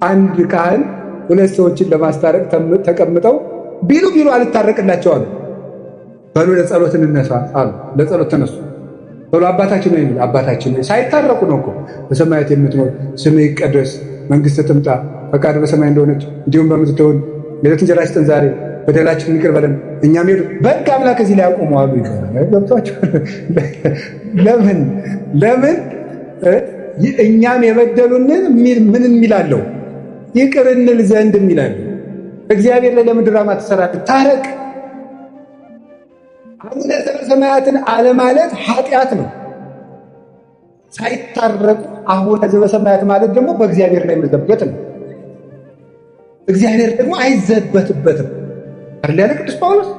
አንድ ካህን ሁለት ሰዎችን ለማስታረቅ ተቀምጠው ቢሉ ቢሉ አልታረቅላቸው አሉ። በሉ ለጸሎት እንነሳ አሉ። ለጸሎት ተነሱ። በሉ አባታችን ነው የሚል አባታችን ነው ሳይታረቁ ነው እኮ። በሰማያት የምትኖር ስምህ ይቀደስ፣ መንግስትህ ትምጣ፣ ፈቃድ በሰማይ እንደሆነች እንዲሁም በምድር ትሁን። የዕለት እንጀራችንን ስጠን ዛሬ፣ በደላችንን ይቅር በለን እኛም ሄዱ በሕግ አምላክ እዚህ ላይ አቆመዋሉ ይባላል። ገብቷችኋል? ለምን ለምን እኛም የበደሉንን ምን የሚላለው ይቅር እንል ዘንድ የሚላለው። እግዚአብሔር ላይ ለምን ድራማ ትሰራለህ? ታረቅ። አቡነ ዘበሰማያትን አለማለት ኃጢአት ነው። ሳይታረቁ አቡነ ዘበሰማያት ማለት ደግሞ በእግዚአብሔር ላይ መዘበት ነው። እግዚአብሔር ደግሞ አይዘበትበትም አይደል ያለ ቅዱስ ጳውሎስ።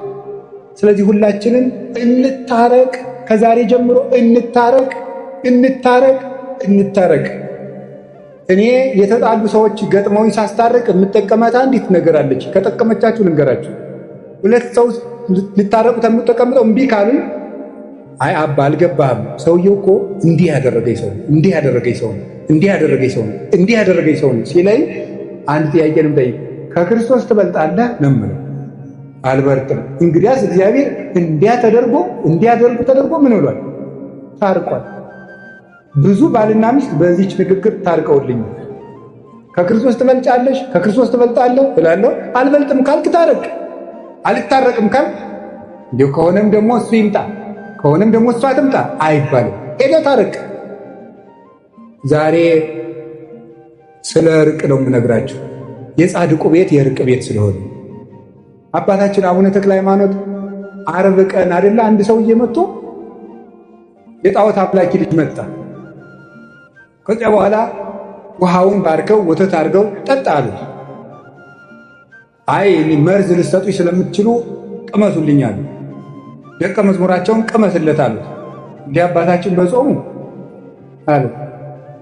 ስለዚህ ሁላችንም እንታረቅ፣ ከዛሬ ጀምሮ እንታረቅ፣ እንታረቅ፣ እንታረቅ። እኔ የተጣሉ ሰዎች ገጥመውኝ ሳስታርቅ የምጠቀማት አንዲት ነገር አለች። ከጠቀመቻችሁ ልንገራችሁ። ሁለት ሰው ሊታረቁ ተቀምጠው እምቢ ካሉ አይ አባ አልገባህም፣ ሰውየው እኮ እንዲህ ያደረገኝ ሰው ነው፣ እንዲህ ያደረገኝ ሰው ነው፣ እንዲህ ያደረገኝ ሰው ነው፣ እንዲህ ያደረገኝ ሰው ነው ሲለኝ አንድ ጥያቄ ነው የምጠይቅ፣ ከክርስቶስ ትበልጣለህ ነው የምለው። አልበርጥም። እንግዲያስ እግዚአብሔር እንዲያ ተደርጎ እንዲያደርጉ ተደርጎ ምን ብሏል? ታርቋል። ብዙ ባልና ሚስት በዚች ንግግር ታርቀውልኛል። ከክርስቶስ ትበልጫለሽ፣ ከክርስቶስ ትበልጣለህ እላለሁ። አልበልጥም ካልክ ታረቅ፣ አልታረቅም ካልክ እንዲሁ ከሆነም ደግሞ እሱ ይምጣ ከሆነም ደግሞ እሷ ትምጣ አይባልም። ሄደህ ታረቅ። ዛሬ ስለ እርቅ ነው የምነግራችሁ። የጻድቁ ቤት የእርቅ ቤት ስለሆነ አባታችን አቡነ ተክለ ሃይማኖት ዓርብ ቀን አይደለ አንድ ሰውዬ መጥቶ የጣዖት አምላኪ ልጅ መጣ። ከዚያ በኋላ ውሃውን ባርከው ወተት አድርገው ጠጣ አሉ። አይ መርዝ ልትሰጡኝ ስለምትችሉ ቅመሱልኝ አሉ። ደቀ መዝሙራቸውን ቅመስለት አሉት። እንዲህ አባታችን በጾሙ አሉ፣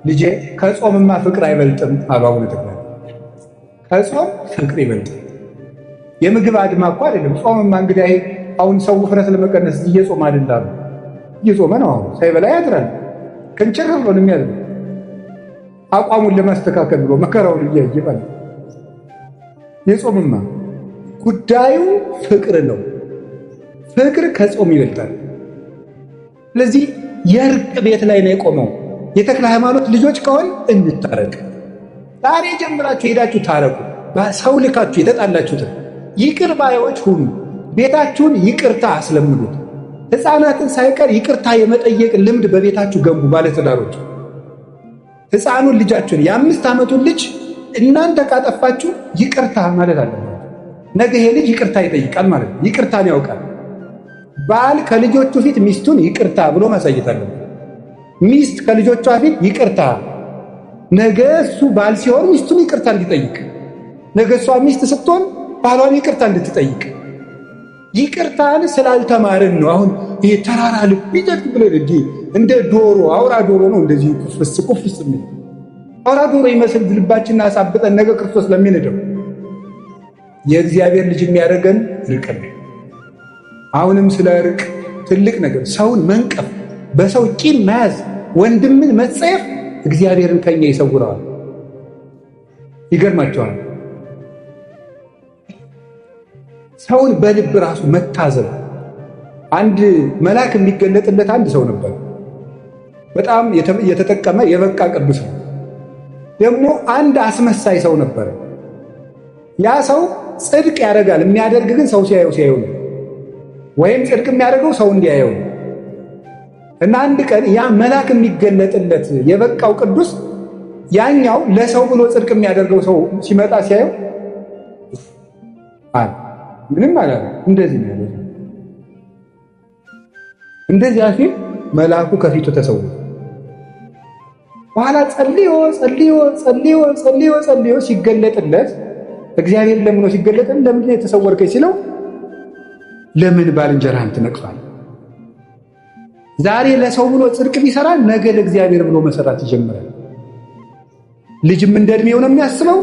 ልጄ ከጾምማ ፍቅር አይበልጥም አሉ አቡነ ተክለ። ከጾም ፍቅር ይበልጣል። የምግብ አድማ እኮ አይደለም። ጾምማ እንግዲህ አሁን ሰው ውፍረት ለመቀነስ እየጾም አይደል አሉ። እየጾመ ነው አሁን፣ ሳይበላ ያድራል። ክንጭር ብሎ ነው የሚያድረው። አቋሙን ለማስተካከል ብሎ መከራውን እያየ ማለት የጾምማ ጉዳዩ ፍቅር ነው። ፍቅር ከጾም ይበልጣል። ስለዚህ የእርቅ ቤት ላይ ነው የቆመው። የተክለ ሃይማኖት ልጆች ከሆን እንታረቅ። ዛሬ ጀምራችሁ ሄዳችሁ ታረቁ። ሰው ልካችሁ የተጣላችሁትን ይቅር ባዮች ሁኑ። ቤታችሁን ይቅርታ አስለምዱት። ሕፃናትን ሳይቀር ይቅርታ የመጠየቅ ልምድ በቤታችሁ ገንቡ። ባለትዳሮች ሕፃኑን ልጃችሁን የ5 ዓመቱን ልጅ እናንተ ካጠፋችሁ ይቅርታ ማለት አለባችሁ። ነገ ይሄ ልጅ ይቅርታ ይጠይቃል ማለት ነው። ይቅርታን ያውቃል። ባል ከልጆቹ ፊት ሚስቱን ይቅርታ ብሎ ማሳየት አለበት። ሚስት ከልጆቿ ፊት ይቅርታ፣ ነገ እሱ ባል ሲሆን ሚስቱን ይቅርታ እንዲጠይቅ፣ ነገ እሷ ሚስት ስትሆን ባሏን ይቅርታ እንድትጠይቅ። ይቅርታን ስላልተማርን ነው። አሁን ይሄ ተራራ ልብ ይጠቅ ብለን እንዲህ እንደ ዶሮ አውራ ዶሮ ነው እንደዚህ ኩፍስ ኩፍስ የሚል አውራ ዶሮ ይመስል ልባችንን አሳብጠን ነገ ክርስቶስ ለሚንደው የእግዚአብሔር ልጅ የሚያደርገን እርቅ ነው። አሁንም ስለ እርቅ ትልቅ ነገር ሰውን መንቀፍ፣ በሰው ቂም መያዝ፣ ወንድምን መጸየፍ እግዚአብሔርን ከኛ ይሰውረዋል። ይገርማቸዋል። ሰውን በልብ ራሱ መታዘብ። አንድ መልአክ የሚገለጥለት አንድ ሰው ነበር። በጣም የተጠቀመ የበቃ ቅዱስ ነው። ደግሞ አንድ አስመሳይ ሰው ነበር። ያ ሰው ጽድቅ ያደርጋል። የሚያደርግ ግን ሰው ሲያየው ሲያየው ነው፣ ወይም ጽድቅ የሚያደርገው ሰው እንዲያየው ነው። እና አንድ ቀን ያ መልአክ የሚገለጥለት የበቃው ቅዱስ ያኛው ለሰው ብሎ ጽድቅ የሚያደርገው ሰው ሲመጣ ሲያየው አለ ምንም አላለ። እንደዚህ ነው ያለው። እንደዚያ ሲል መልአኩ ከፊቱ ተሰወረ። በኋላ ጸልዮ ጸልዮ ጸልዮ ጸልዮ ጸልዮ ሲገለጥለት እግዚአብሔር ለምኖ ሲገለጥለት ለምንድን ነው የተሰወርከኝ ሲለው ለምን ባልንጀራህን ትነቅፋለህ? ዛሬ ለሰው ብሎ ጽድቅ ቢሰራ ነገ ለእግዚአብሔር ብሎ መሰራት ይጀምራል። ልጅም እንደ እድሜው ነው የሚያስበው፣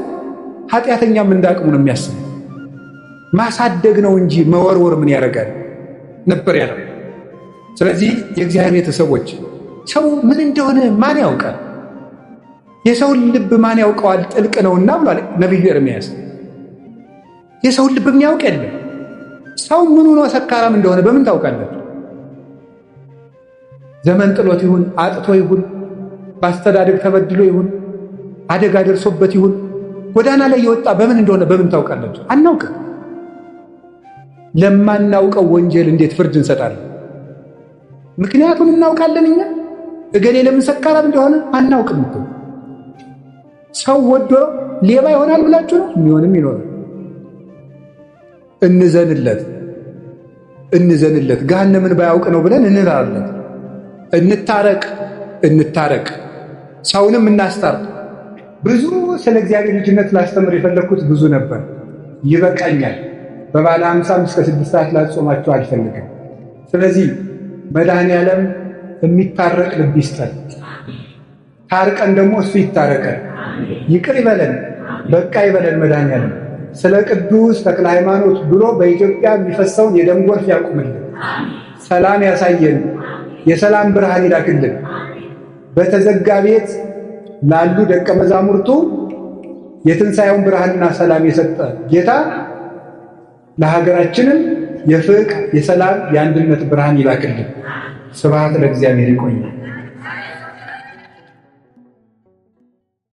ኃጢአተኛም እንደ አቅሙ ነው የሚያስበው። ማሳደግ ነው እንጂ መወርወር ምን ያደርጋል ነበር ያለው። ስለዚህ የእግዚአብሔር ቤተሰቦች ሰው ምን እንደሆነ ማን ያውቃል? የሰውን ልብ ማን ያውቀዋል? ጥልቅ ነውና ብሏል ነቢዩ ኤርምያስ። የሰውን ልብ የሚያውቅ የለም። ሰው ምን ሆኖ ሰካራም እንደሆነ በምን ታውቃለህ? ዘመን ጥሎት ይሁን አጥቶ ይሁን በአስተዳደግ ተበድሎ ይሁን አደጋ ደርሶበት ይሁን ጎዳና ላይ የወጣ በምን እንደሆነ በምን ታውቃላችሁ? አናውቅም። ለማናውቀው ወንጀል እንዴት ፍርድ እንሰጣለን? ምክንያቱን እናውቃለን እኛ እገሌ ለምን ሰካራም እንደሆነ አናውቅም እኮ። ሰው ወዶ ሌባ ይሆናል ብላችሁ ነው? የሚሆንም ይኖራል። እንዘንለት እንዘንለት፣ ገሃነምን ባያውቅ ነው ብለን እንራለት። እንታረቅ እንታረቅ፣ ሰውንም እናስታርቅ። ብዙ ስለ እግዚአብሔር ልጅነት ላስተምር የፈለግኩት ብዙ ነበር፣ ይበቃኛል። በባለ 50 እስከ 6 ሰዓት ላጾማችሁ አልፈልግም። ስለዚህ መድኃኔዓለም የሚታረቅ ልብ ይስጠን። ታርቀን ደግሞ እሱ ይታረቀን፣ ይቅር ይበለን፣ በቃ ይበለን። መድኃኔዓለም ስለ ቅዱስ ተክለ ሃይማኖት ብሎ በኢትዮጵያ የሚፈሰውን የደም ጎርፍ ያቁምልን፣ ሰላም ያሳየን፣ የሰላም ብርሃን ይላክልን። በተዘጋ ቤት ላሉ ደቀ መዛሙርቱ የትንሣኤውን ብርሃንና ሰላም የሰጠ ጌታ ለሀገራችንም የፍቅር፣ የሰላም፣ የአንድነት ብርሃን ይላክልን። ስብሐት ለእግዚአብሔር። ይቆያል።